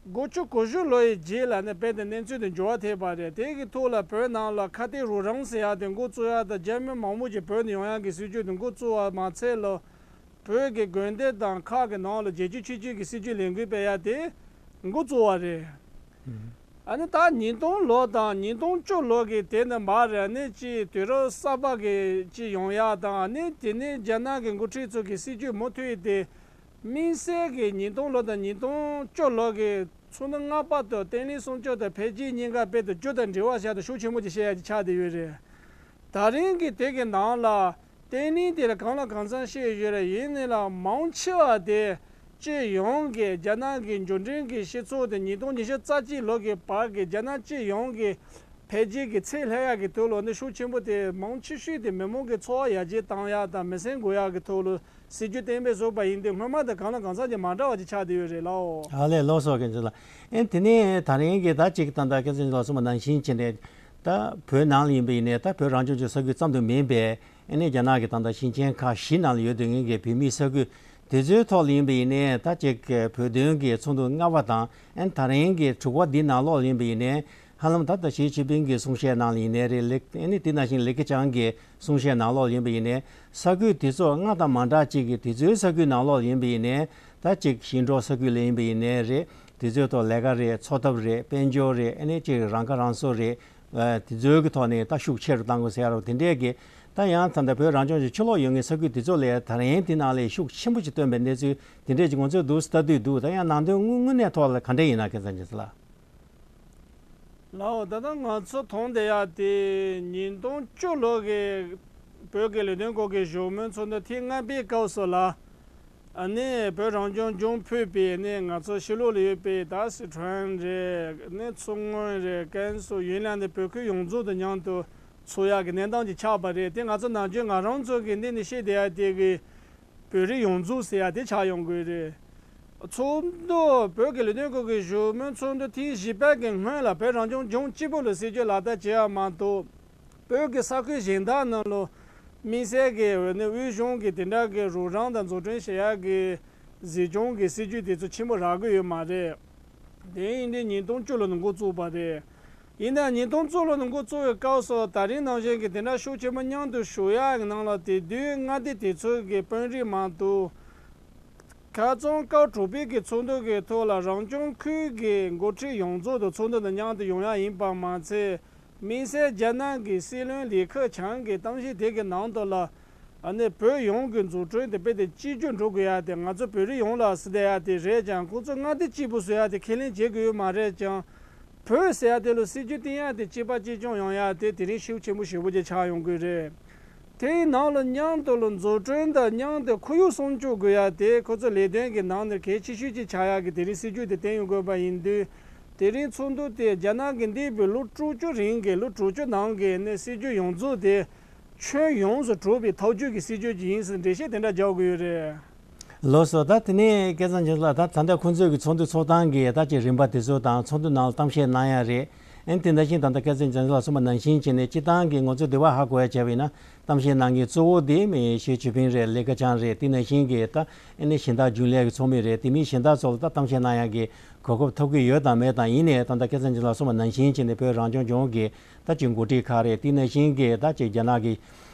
དགུ་བཅུ་གོ་བཞི་ལོ་ཡི་རྗེས་ལ་ནི་རྦད་དེ་གནས་ཚུལ་དེ་འགྱུར་བ་ཐེབས་པ་རེད། དེ་གི་ཐོག་ལ་བོད་ནང་ལ་ཁ་གཏད་རོགས་རམ་ཟེར་ཡག་དེ་འགོ་བཙུགས་ཡག་དང་རྒྱ་མི་མང་པོ་ཅིག་བོད་ནས་ཡོང་ཡག་གི་སྲིད་ཇུས་དེ་འགོ་བཙུགས་པ་མ་ཚད་ལ། བོད་ཀྱི་དགོན་སྡེ་དང་ཁག་གི་ནང་ལ་རྒྱལ་སྤྱི་ཆོས་བརྒྱུད་ཀྱི་སྲིད་ཇུས་ལས་འགུལ་སྤེལ་ཡག་དེ་འགོ་བཙུགས་པ་རེད། ཨ་ནི་ད་ཉིས་སྟོང་ལོ་དང་ཉིས་སྟོང་བཅུ་ལོ་གི་དེ་ནི་མ་རེད། ཨ་ནི་ཅིག་དུས་རབས་གསར་པ་གི་ཅིག་ཡོང་ཡག་དང་ཨ་ནི་དེ་ནི་རྒྱ་ནག་གི་འགོ་ཁྲིད་ཚོ་གི་སྲིད་ཇུས་མུ་མཐུད་དེ་དམིགས་བསལ་གྱི་ཉིས་སྟོང་ལོ་དང་ཉིས་སྟོང་བཅུ་ལོ་གི་ཚོགས་འདུ་ལྔ་པ་དང་བརྟན་ལྷིང་སྲུང་སྐྱོབ་དང་འཕེལ་རྒྱས་གཉིས་ཀ་དཔེ་དང་རྒྱུ་དང་འབྲེལ་བ་བྱས་ཏེ་ཤུགས་ཆེན་པོ་ཅིག་བཤད་ཡག་ཅིག་ཆགས་བསྡད་ཡོད་རེད། ད་རིང་གི་དེ་གི་ནང་ལ་བརྟན་ལྷིང་དེ་ལ་གང་ལ་གང་འཚམ་བཤད་ཡོད་རེད། ཡིན་ནའི་ལ་མང་ཆེ་བ་དེ་སྤྱི་ཡོངས་ཀྱི་རྒྱ་ནག་གི་འབྱོར་འབྲིང་གི་སྤྱི་ཚོགས་དེ་ཉིས་སྟོང་ཉི་ཤུ་རྩ་གཅིག་ལོ་གི་བར་གྱི་རྒྱ་ནག་སྤྱི་ཡོངས་ཀྱི་འཕེལ་རྒྱས་ཀྱི་ཚད་ལྷོད་ཡག་གི་དོན་ལ་ནི་ཤུགས་ཆེན་པོ་དེ་མང་ཆེ་ཤོས་དེ་མི་མང་གི་འཚོ་བ་ཡར་རྒྱས་བཏང་ཡག་དང་མི་སེམས་འགུག་ཡག་གི་ཐོག་ལ་སྲིད་ཇུས་གཏན་འབེབས་བཟོས་པ་ཡིན་དུས་སྔོན་མ་དང་གང་ལ་གང་འཚམ་གྱི་མ་འདྲ་བ་ཅིག་ཆགས་བསྡད་ཡོད་རེད་ལགས། ཨ་ལས། ལགས་སོ། མཁན་ཆེན་ལགས། ཨེ་དེ་ནས་ད་རིང་གི་ད་ཅིག་ད་ལྟ་སྐལ་བཟང་ལགས་གསུངས་པ་ནང་བཞིན་བྱས་ནས་ད་བོད་ནང་ལ་ཡིན་པ་ཡིན་ནའི་ད་བོད་རང་སྐྱོང་ལྗོངས་ས་ཁུལ་ཙམ་དུ་མིན་པའི་ཨེ་ནས་རྒྱ་ནག་གི་ད་ལྟ་ཞིང་ཆེན་ཁག་བཞི་ནང་ལ་ཡོད་དུས་ངེས་ཀྱི་བོད་མིའི་ས་ཁུལ་དེ་ཚོའི་ཐོག་ལ་ཡིན་པ་ཡིན་ནའི་ད་ཅིག་བོད་དོན་གྱི་ཚོགས་འདུ་ལྔ་པ་དང་ཨེ་ད་རིང་གི་དྲུག་པ་འདི་ནང་ལོགས་ལ་ཡིན་པ་ཡིན་ནའི་ཧ་ལམ་ད་ལྟ་ཞི་ཅིན་ཕིང་གི་གསུང་བཤད་ནང་ལ་ཡིན་ནའི་རེད། ལི་ཨེ་ནི་དེ་ནང་བཞིན་ལི་ཁེ་ཆང་གི་གསུང་བཤད་ནང་ལོགས་ལ་ཡིན་པ་ཡིན་ནའི་ས་ཁུལ་དེ་ཚོ་ལྔ་དང་མ་འདྲ་གཅིག་གི་དེ་ཚོའི་ས་ཁུལ་ནང་ལོགས་ལ་ཡིན་པ་ཡིན་ནའི་ད་ཅིག་ཞིང་འབྲོག་ས་ཁུལ་ལ་ཡིན་པ་ཡིན་ནའི་རེད། དེ་ཚོའི་ཐོག་ལས་ཀ་རེད། འཚོ་ཐབས་རེད། དཔལ་འབྱོར་རེད། ཨེ་ནི་ཅིག་རང་ཁ་རང་གསོ་རེད། ཨ་དེ་ཚོའི་གི་ཐོག་ནས་ད་ཤུགས་ཆེ་རུ་བཏང་དགོས་ཟེར་ཡ་རོ་དེ་འདྲས་ཀྱི་ད་ཡང་ད་ལྟ་བོད་རང་སྐྱོང་ལྗོངས་ཕྱི་ལོགས་ཡོད་མཁན་ས་ཁུལ་དེ་ཚོ་ལས་ད་རིང་དེ་ནང་ལས་ཤུགས་ཆེན་པོ་ཅིག་བཏོན་པའི་གནས་ཚུལ་དེ་འདྲས་ཀྱི་ང་ཚོས་འདུག་ལྟ་དུས་འདུག་ད་ཡང་ནང་དོན་དངོས་དངོས་གནས་ཐོག་ལ་ག་འདྲས་ཡིན་ན་སྐལ་བཟང་རྒྱལ་མཚན་ལགས། ལའོ། ད་ལྟ་ང་ཚོ་མཐོང་བསྡད་ཡ་དེ་ཉིས་སྟོང་བཅུ་ལོ་གི་བོད་ཀྱི་ལས་དོན་སྐོར་གྱི་བཞུགས་མོལ་ཚོགས་འདུ་ཐེངས་ལྔ་པའི་སྐབས་སུ་ལ། ཨ་ནི་བོད་རང་སྐྱོང་ལྗོངས་ཕུད་པའི་ནི་ང་ཚོ་ཕྱི་ལོགས་ལ་ཡོད་པའི་ད་སི་ཁྲོན་རེད། ནི་མཚོ་སྔོན་རེད། ཀན་སུའུ་ཡུན་ནན་ནི་བོད་ཁུལ་ཡོངས་རྫོགས་དང་མཉམ་དུ་ཚོགས་ཡག་གི་གནས་སྟངས་ཅིག་ཆགས་པ་རེད། དེ་ང་ཚོ་ནམ་རྒྱུན་ང་རང་ཚོ་གི་འདི་ནི་བཤད་བསྡད་ཡ་དེ་གི་བོད་རིགས་ཡོངས་རྫོགས་ཟེར་ཡ་དེ་ཆགས་ཡོང་གི་རེད། ཚོགས་འདུ་བོད་ཀྱི་ལས་དོན་སྐོར་གྱི་བཞུགས་མོལ་ཚོགས་འདུ་ཐེངས་བཞི་པའི་གི་སྔོན་ལ་བོད་རང་སྐྱོང་ལྗོངས་གཅིག་པུ་ལ་སྲིད་ཇུས་ལག་བསྟར་བྱས་ཡ་མ་གཏོགས། བོད་ཀྱི་ས་ཁུལ་གཞན་དག་ནང་ལ་དམིགས་བསལ་གྱི་འོས་ནི་དབུས་གཞུང་གི་དེ་འདྲ་གི་རོགས་རམ་དང་འཛུགས་སྐྲུན་བྱེད་ཡག་གི་གཟིགས་སྐྱོང་གི་སྲིད་ཇུས་དེ་ཚོ་ཆེན་པོ་རག་གི་ཡོད་མ་རེད། དེ་ཡིན་དུས་ཉིས་སྟོང་བཅུ་ལོ་ནས་འགོ་བཙུགས་པ་རེད། ཡིན་ནའང་ཉིས་སྟོང་བཅུ་ལོ་ནས་འགོ་བཙུགས་པའི་སྐབས་སུ་ད་རིང་ནང་བཞིན་གྱི་དེ་འདྲ་ཤུགས་ཆེན་པོ་མཉམ་དུ་ཞུགས་ཡག་གི་ནང་ལ་དེ་དུས་མངའ་སྡེ་དེ་ཚོ་གི་དཔོན་རིགས་མང་དུ། ཁ་རྩང་སྐབས་དྲུག་པའི་གི་ཚོགས་འདུ་གི་ཐོག་ལ་རང་སྐྱོང་ཁུལ་གྱི་འགོ་ཁྲིད་ཡོངས་རྫོགས་དང་ཚོགས་འདུ་དང་མཉམ་དུ་ཡོང་ཡ་ཡིན་པ་མ་ཚད། དམིགས་བསལ་རྒྱ་ནག་གི་སྲིད་བློན་ལི་ཁེ་ཆང་གི་གཏམ་བཤད་དེ་གི་ནང་དུ་ལ། ཨ་ནི་བོད་ཡོངས་ཀྱི་འཛུགས་སྐྲུན་དེ་དཔེ་དེ་གཅིག་གྱུར་འགྲོ་དགོས་ཡ་དེ་ང་ཚོ་བོད་རིགས་ཡོངས་ལ་ཟེར་བསྡད་ཡ་དེ་རེད་ཀྱང་ཁོང་ཚོ་མངའ་སྡེ་གཅིག་པུ་བཟོ་ཡ་དེ་ཁས་ལེན་བྱེད་དགོས་ཡོད་མ་རེད་ཀྱང་། བོད་ཟེར་ཡ་དེ་ལ་སྲིད་ཇུས་བཏིང་ཡ་དེ་གཅིག་པ་གཅིག་རྐྱང་ཡོང་ཡ་དེ་དེ་རིང་ཤུགས་ཆེན་པོ་ཞེ་པོ་ཅིག་ཆགས་ཡོང་གི་རེད། དེའི་ནང་ལ་མཉམ་དུ་ལ་འཛུགས་སྐྲུན་དང་མཉམ་དུ་ཁོར་ཡུག་སྲུང་སྐྱོབ་དགོས་ཡ་དེ་ཁོ་ཚོ་ལས་དོན་གྱི་ནང་ནས་གལ་ཆེ་ཤོས་ཅིག་ཆགས་ཡ་གི་དེ་རིང་སྲིད་ཇུས་དེ་བཏིང་ཡོང་དགོས་པ་ཡིན་དུས། དེ་རིང་ཚོགས་འདུ་དེ་རྒྱ་ནག་གི་འདས་པའི་ལོ་དྲུག་ཅུ་རིང་གི་ལོ་དྲུག་ཅུ་ནང་གི་ནས་སྲིད་ཇུས་ཡོངས་རྫོགས་དེ་ཁྱོན་ཡོངས་སུ་གྲུབ་པའི་ཐག་གཅོད་ཀྱི་སྲིད་ཇུས་ཅིག་ཡིན་ཟེར་འགྲེལ་བཤད་དེ་འདྲ་རྒྱག་དགོས་ཡོད་རེད། ལགས་སོ། ད་དེ་ནས་སྐལ་བཟང་རྒྱལ་མཚན་ལགས། ད་ད་ལྟ་ཁོང་ཚོས་ཀྱི་ཚོགས་འདུ་ཚོགས་སྟངས་ཀྱི་ད་ཅིག་རིམ་པ་དེ་ཚོ་དང་ཚོགས་འདུ་ནང་ལ་གཏམ་བཤད་གནང་ཡ་རེད། ཨེ་དེ་འདྲ་བཞིན་ད་ལྟ་སྐལ་བཟང་རྒྱལ་མཚན་ལགས་གསུངས་པ་ནང་བཞིན་བྱས་ནས་སྤྱིར་བཏང་གི་ང་ཚོས་འདི་བ་ཧ་གོ་ཡ་བྱས་པ་ཡིན་ན་གཏམ་བཤད་གནང་མཁན་གཙོ་བོ་དེ་མི་ཞི་ཅིན་ཕིང་རེད། ལི་ཁེ་ཆང་རེད། དེ་ནང་བཞིན་གྱི་ད་ཨེ་ནས་གཞན་དག་རྒྱུན་ལས་ཀྱི་ཚོགས་མི་རེད། དེ་མིན་གཞན་དག་ཚོ་ལ་ད་གཏམ་བཤད་གནང་ཡ་གི་གོ་སྐབས་ཐོབ་ཀྱི་ཡོད་དང་མེད་དང་། ཡིན་ནའི་ད་ལྟ་སྐལ་བཟང་རྒྱལ་མཚན་ལགས་གསུངས་པ་ནང་བཞིན་བྱས་ནས་བོད་རང་སྐྱོང་ལྗོངས་ཀྱི་ད་ཅིག་འགོ་ཁྲིད་ཁག་རེད། དེ་ནང་བཞིན་གྱི་ད་ཅིག་རྒྱ་ནག་གི་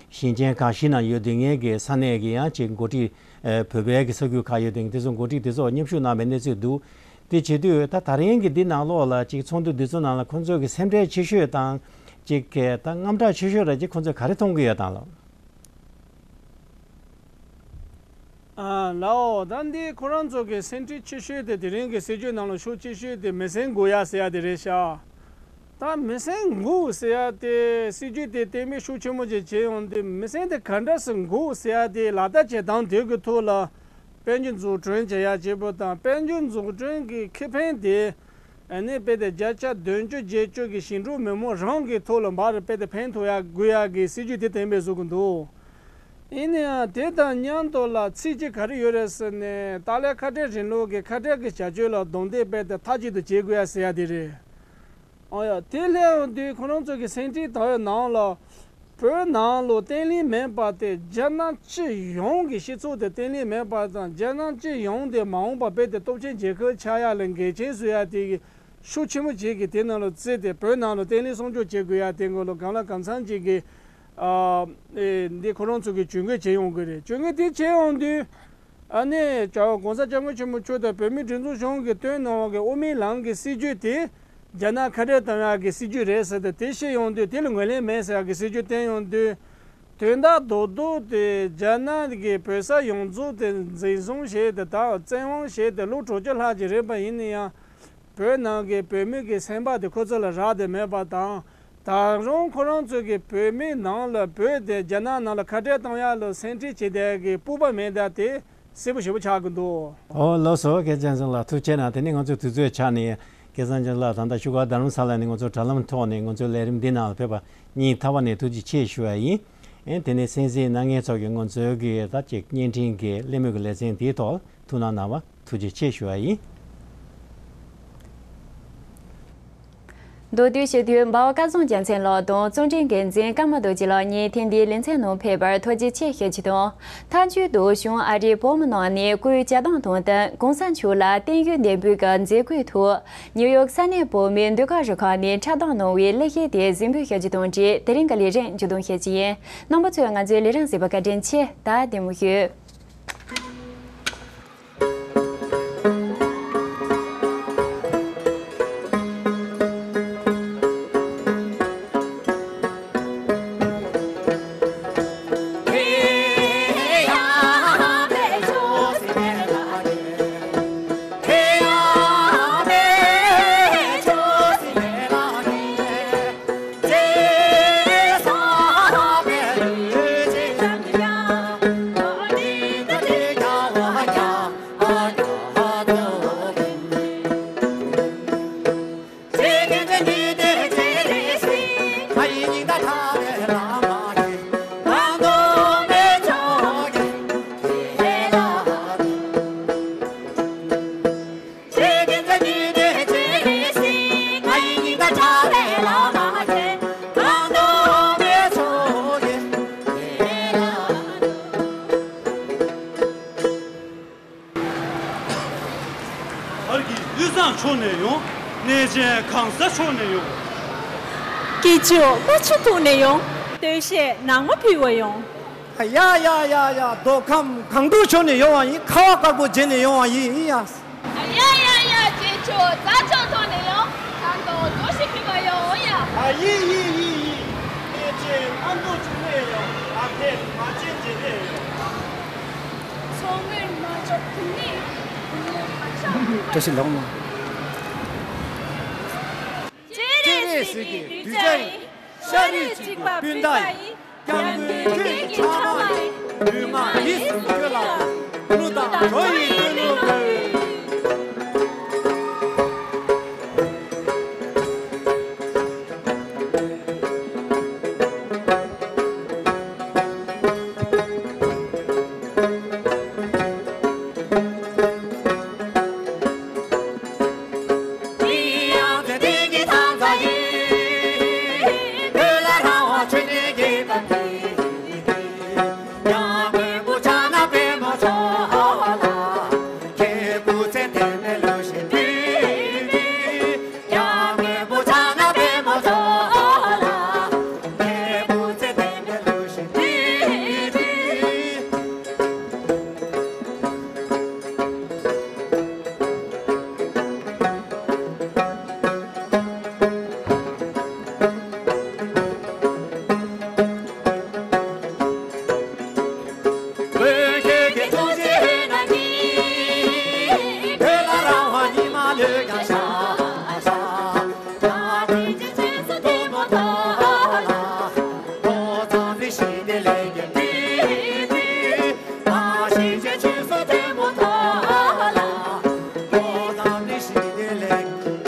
ཞིང་ཆེན་ཁག་བཞི་ནང་ཡོད་དུས་ངེས་ཀྱི་ས་གནས་ཀྱི་ཡང་ཅིག་འགོ་ཁྲིད། ཨེ་བོད་པའི་གི་ས་ཁུལ་ཁག་ཡོད་དུས་དེ་ཚོ་འགོ་ཁྲིད་དེ་ཚོ་མཉམ་ཞུགས་གནང་བའི་གནས་ཚུལ་འདུག་དེ་བྱེད་དུས་ད་ད་རིང་གི་འདི་ནང་ལོགས་ལ་ཅིག་ཚོགས་འདུ་འདི་ཚོ་ནང་ལ་ཁོང་ཚོ་གི་སེམས་ཁྲལ་ཆེ་ཤོས་དང་ཅིག་གི་ད་དངངས་སྐྲག་ཆེ་ཤོས་ར་ཅིག་ཁོང་ཚོས་ག་རེ་མཐོང་གི་ཡོད་དང་ལགས། ཨ་ལའོ། ད་འདི་ཁོ་རང་ཚོ་གི་སེམས་ཁྲལ་ཆེ་ཤོས་དེ་དེ་རིང་གི་སྲིད་ཇུས་ནང་ལ་ཤུགས་ཆེ་ཤོས་དེ་མི་སེམས་འགུག་ཡ་ཟེར་ཡ་དེ་རེད་ཤག་ད་མི་སེམས་འགུག་ཟེར་ཡ་དེ་སྲིད་ཇུས་དེ་གཏན་འབེབས་ཤུགས་ཆེན་པོ་ཅིག་བྱས་ཡོང་དུས་མི་སེམས་དེ་ག་འདྲ་སེ་འགུག་ཟེར་ཡ་དེ་ལག་བསྟར་བྱེད་སྟངས་དེ་གི་ཐོག་ལ་དཔལ་འབྱོར་འཛུགས་སྐྲུན་བྱེད་ཡ་བྱེད་པོ་དང་དཔལ་འབྱོར་འཛུགས་སྐྲུན་གྱི་ཁེ་ཕན་དེ་ ཨ་ནི་དཔེ་དེ་བརྒྱ་ཆ་བདུན་ཅུ་བརྒྱད་ཅུ་གི་ཞིང་འབྲོག་མི་མང་རང་གི་ཐོག་ལ་འབར་དཔེ་དེ་ཕན་ཐོགས་ཡ་དགོས་ཡ་གི་སྲིད་ཇུས་དེ་བཏོན་པའི་བཟོ་གི་འདུག་ཡིན་ན་ཡང་དེ་དང་མཉམ་དུ་ལ་ཚིག་གཅིག་ག་རེ་ཡོད་རེད་ཟེར་ནས་ཏཱ་ལའི་ཁ་བྲལ་རིང་ལུགས་ཀྱི་ཁ་བྲལ་གྱི་བྱ་སྤྱོད་ལ་རྡུང་རྡེག་དཔེ་དེ་མཐའ་གཅིག་ཏུ་བྱེད་དགོས་ཡ་ཟེར་ཡ་དེ་རེད། ཨོ་ཡ། དེ་སླེབས་ཡོང་དུས་ཁོ་རང་ཚོ་གི་སེང་ཁྲི་དར་བའི་ནང་ལ་བོད་ནང་ལ་བརྟན་ལྷིང་མེད་པ་དེ་རྒྱ་ནག་སྤྱི་ཡོངས་ཀྱི་སྤྱི་ཚོགས་དེ་བརྟན་ལྷིང་མེད་པ་དང་རྒྱ་ནག་སྤྱི་ཡོངས་དེ་མ་འོངས་པ་རྦད་དེ་སྟོབས་ཆེན་རྒྱལ་ཁབ་ཆགས་ཡ་ལ་འགལ་རྐྱེན་བཟོ་ཡ་དེ་གི་ཤུགས་ཆེན་པོ་ཅིག་གིས་དེ་ནང་ལ་བརྩིས་ཏེ་བོད་ནང་ལ་བརྟན་ལྷིང་སྲུང་སྐྱོབ་བྱེད་དགོས་ཡ་དེ་སྐོར་ལ་གང་ལ་གང་འཚམ་ཅིག་གིས་ཨ་ཨེ་འདི་ཁོ་རང་ཚོ་གི་ཇུས་འགོད་བྱེད་ཡོང་གི་རེད། ཇུས་འགོད་དེ་བྱེད་ཡོང་དུས། ཨ་ནི་ཇོ་༸གོང་ས་༸སྐྱབས་མགོན་ཆེན་པོ་མཆོག་དང་བོད་མིའི་སྒྲིག་འཛུགས་གཞུང་གིས་བཏོན་གནང་བ་གི་དབུ་མའི་ལམ་གྱི་སྲིད་བྱུས་དེ་རྒྱ་ནག་ཁ་བྲལ་གཏོང་ཡག་གི་སྲིད་བྱུས་རེད་ཟེར་ཏེ་དེ་བཤད་ཡོང་དུས་དེ་ལ་ངོས་ལེན་མེད་ཟེར་ཡག་གི་སྲིད་བྱུས་བཏོན་ཡོང་དུས། དོན་དག་རྡོག་རྡོག་དེ་རྒྱ་ནག་གིས་བོད་ས་ཡོངས་རྫོགས་དེ་འཛིན་བཟུང་བྱས་ཏེ་ད་བཙན་དབང་བྱས་ཏེ་ལོ་དྲུག་ཅུ་ལྷག་ཅིག་རེད་པ། ཡིན་ན་ཡང་བོད་ནང་གི་བོད་མི་གི་སེམས་པ་དེ་ཁོ་ཚོ་ལ་རག་བསྡད་མེད་པ་དང་། ད་རུང་ཁོ་རང་ཚོ་གི་བོད་མི་ནང་ལ་བོད་དེ་རྒྱ་ནག་ནང་ལ་ཁ་བྲལ་གཏོང་ཡག་ལ་སེམས་ཁྲལ་བྱེད་བསྡད་ཀྱི་སྤོབས་པ་མེད་བསྡད་དེ་གསལ་པོ་ཞེ་པོ་ཆགས་ཀྱི་འདུག་ཨོ་ལགས་སོ། སྐལ་བཟང་ལགས་ཐུགས་རྗེ་གནང་། དེ་ནས་ང་ཚོའི་དུས་ཚོད་ཆགས་ནས་སྐལ་བཟང་ལགས་ད་ལྟ་བཞུགས་སྒར་རྡ་རམ་ས་ལ་ནས་ང་ཚོ་དྲ་ལམ་ཐོག་ནས་ང་ཚོའི་ལས་རིམ་འདི་ནང་ལ་ཕེབས་པ་སྙིང་ཐག་པ་ནས་ཐུགས་རྗེ་ཆེ་ཞུ་བ་ཡིན། ཨེ་དེ་ནས་གསན་གཟིགས་གནང་མཁན་ཚོ་གིས་ང་ཚོའི་གི་ད་ཅིག་བརྙན་འཕྲིན་གྱི་གླེང་མོལ་གྱི་ལེ་ཚན་དེའི་ཐོག་ཐུགས་སྣང་གནང་བ་ཐུགས་རྗེ་ཆེ་ཞུ་བ་ཡིན། མདོར་བསྡུས་བཤད་དུས་འབའ་བ་སྐལ་བཟང་རྒྱལ་མཚན་ལགས་དང་གཙོ་འགན་འཛིན་ཀརྨ་རྡོ་རྗེ་ལགས་གཉིས་ཐེངས་འདིའི་ལེ་ཚན་ནང་ཕེབས་པར་ཐུགས་རྗེ་ཆེ་ཞུ་རྒྱུ་དང་། མཐའ་མཇུག་ཏུ་གཞུང་ཨ་རིའི་བོད་མི་ནང་ནས་སྐུའི་བཅའ་སྟངས་དང་བསྟུན་གོང་ས་མཆོག་ལ་བརྟན་བཞུགས་འདེགས་འབུལ་གྱི་མཛད་སྒོའི་ཐོག་ནིའུ་ཡོག་ས་གནས་བོད་མིའི་ཟློས་གར་རུ་ཁག་ནས་འཁྲབ་སྟོན་གནང་བའི་གླུ་གཞས་དེ་གཟིགས་འབུལ་ཞུ་རྒྱུ་དང་འབྲེལ་དེ་རིང་གི་ལས་རིམ་མཇུག་སྡོམ་ཞུ་རྒྱུ་ཡིན། རྣམ་པ་ཚོས་ང་ཚོའི་ལས་རིམ་གཟིགས་པར་བཀའ་དྲིན་ཆེ། ད་བདེ་མོ་བཞུགས། བར་གྱི་དབུས་གཙང་ཕྱོགས་ནས་ཡོང་། གནས་ཆེན་གང་ས་ཕྱོགས་ནས་ཡོང་། སྐྱིད་ཆུ་རྨ་ཆུ་ཐུག་ནས་ཡོང་། སྟོད་གཞས་ནགས་མོ་ཕུལ་བ་ཡོང་། ཡ་ཡ་ཡ་ཡ། མདོ་ཁམས་སྒང་དྲུག་ཕྱོགས་ནས་ཡོང་བ་ཡིན། ཁ་བ་དཀར་པོ་བརྗེས་ནས་ཡོང་བ་ཡིན། ཡ། ཡ་ཡ་ཡ། རྗེས་ཕྱོགས་རྫ་ལྕང་ཐོག་ནས་ཡོང་། ཁ་མདོག་རྡོ་ཞིག་ཕུལ་བ་ཡོང་ཡ། ཨ་ཡི་ཡི་ཡི་ཡི། གནས་ཆེན་ཨ་མདོ་ཆུང་ནས་ཡོང་། ཨ་ཕས་མ་ཆེན་རྗེས་ནས་ཡོང་། མཚོ་སྔོན་མ་ལྕོག་དུང་ནི། བཀྲ་ཤིས་ལྷ་མོ། སྤྱན་རས་གཟིགས་ཀྱི་གདུལ་བྱ་ཡིན། ཤ་རུས་གཅིག་པ་སྤུན་ཟླ་ཡིན། སྐྱབས་མགོན་ཁྱེད་ཀྱི་ཕྲག་དོག་ཡིན། ལུས་ངག་ཡིད་གསུམ་ཁྱོད་ལ་གཏོད། གླུ་དང་བྲོ་ཡི་སྟོན་ལུགས་དགོས།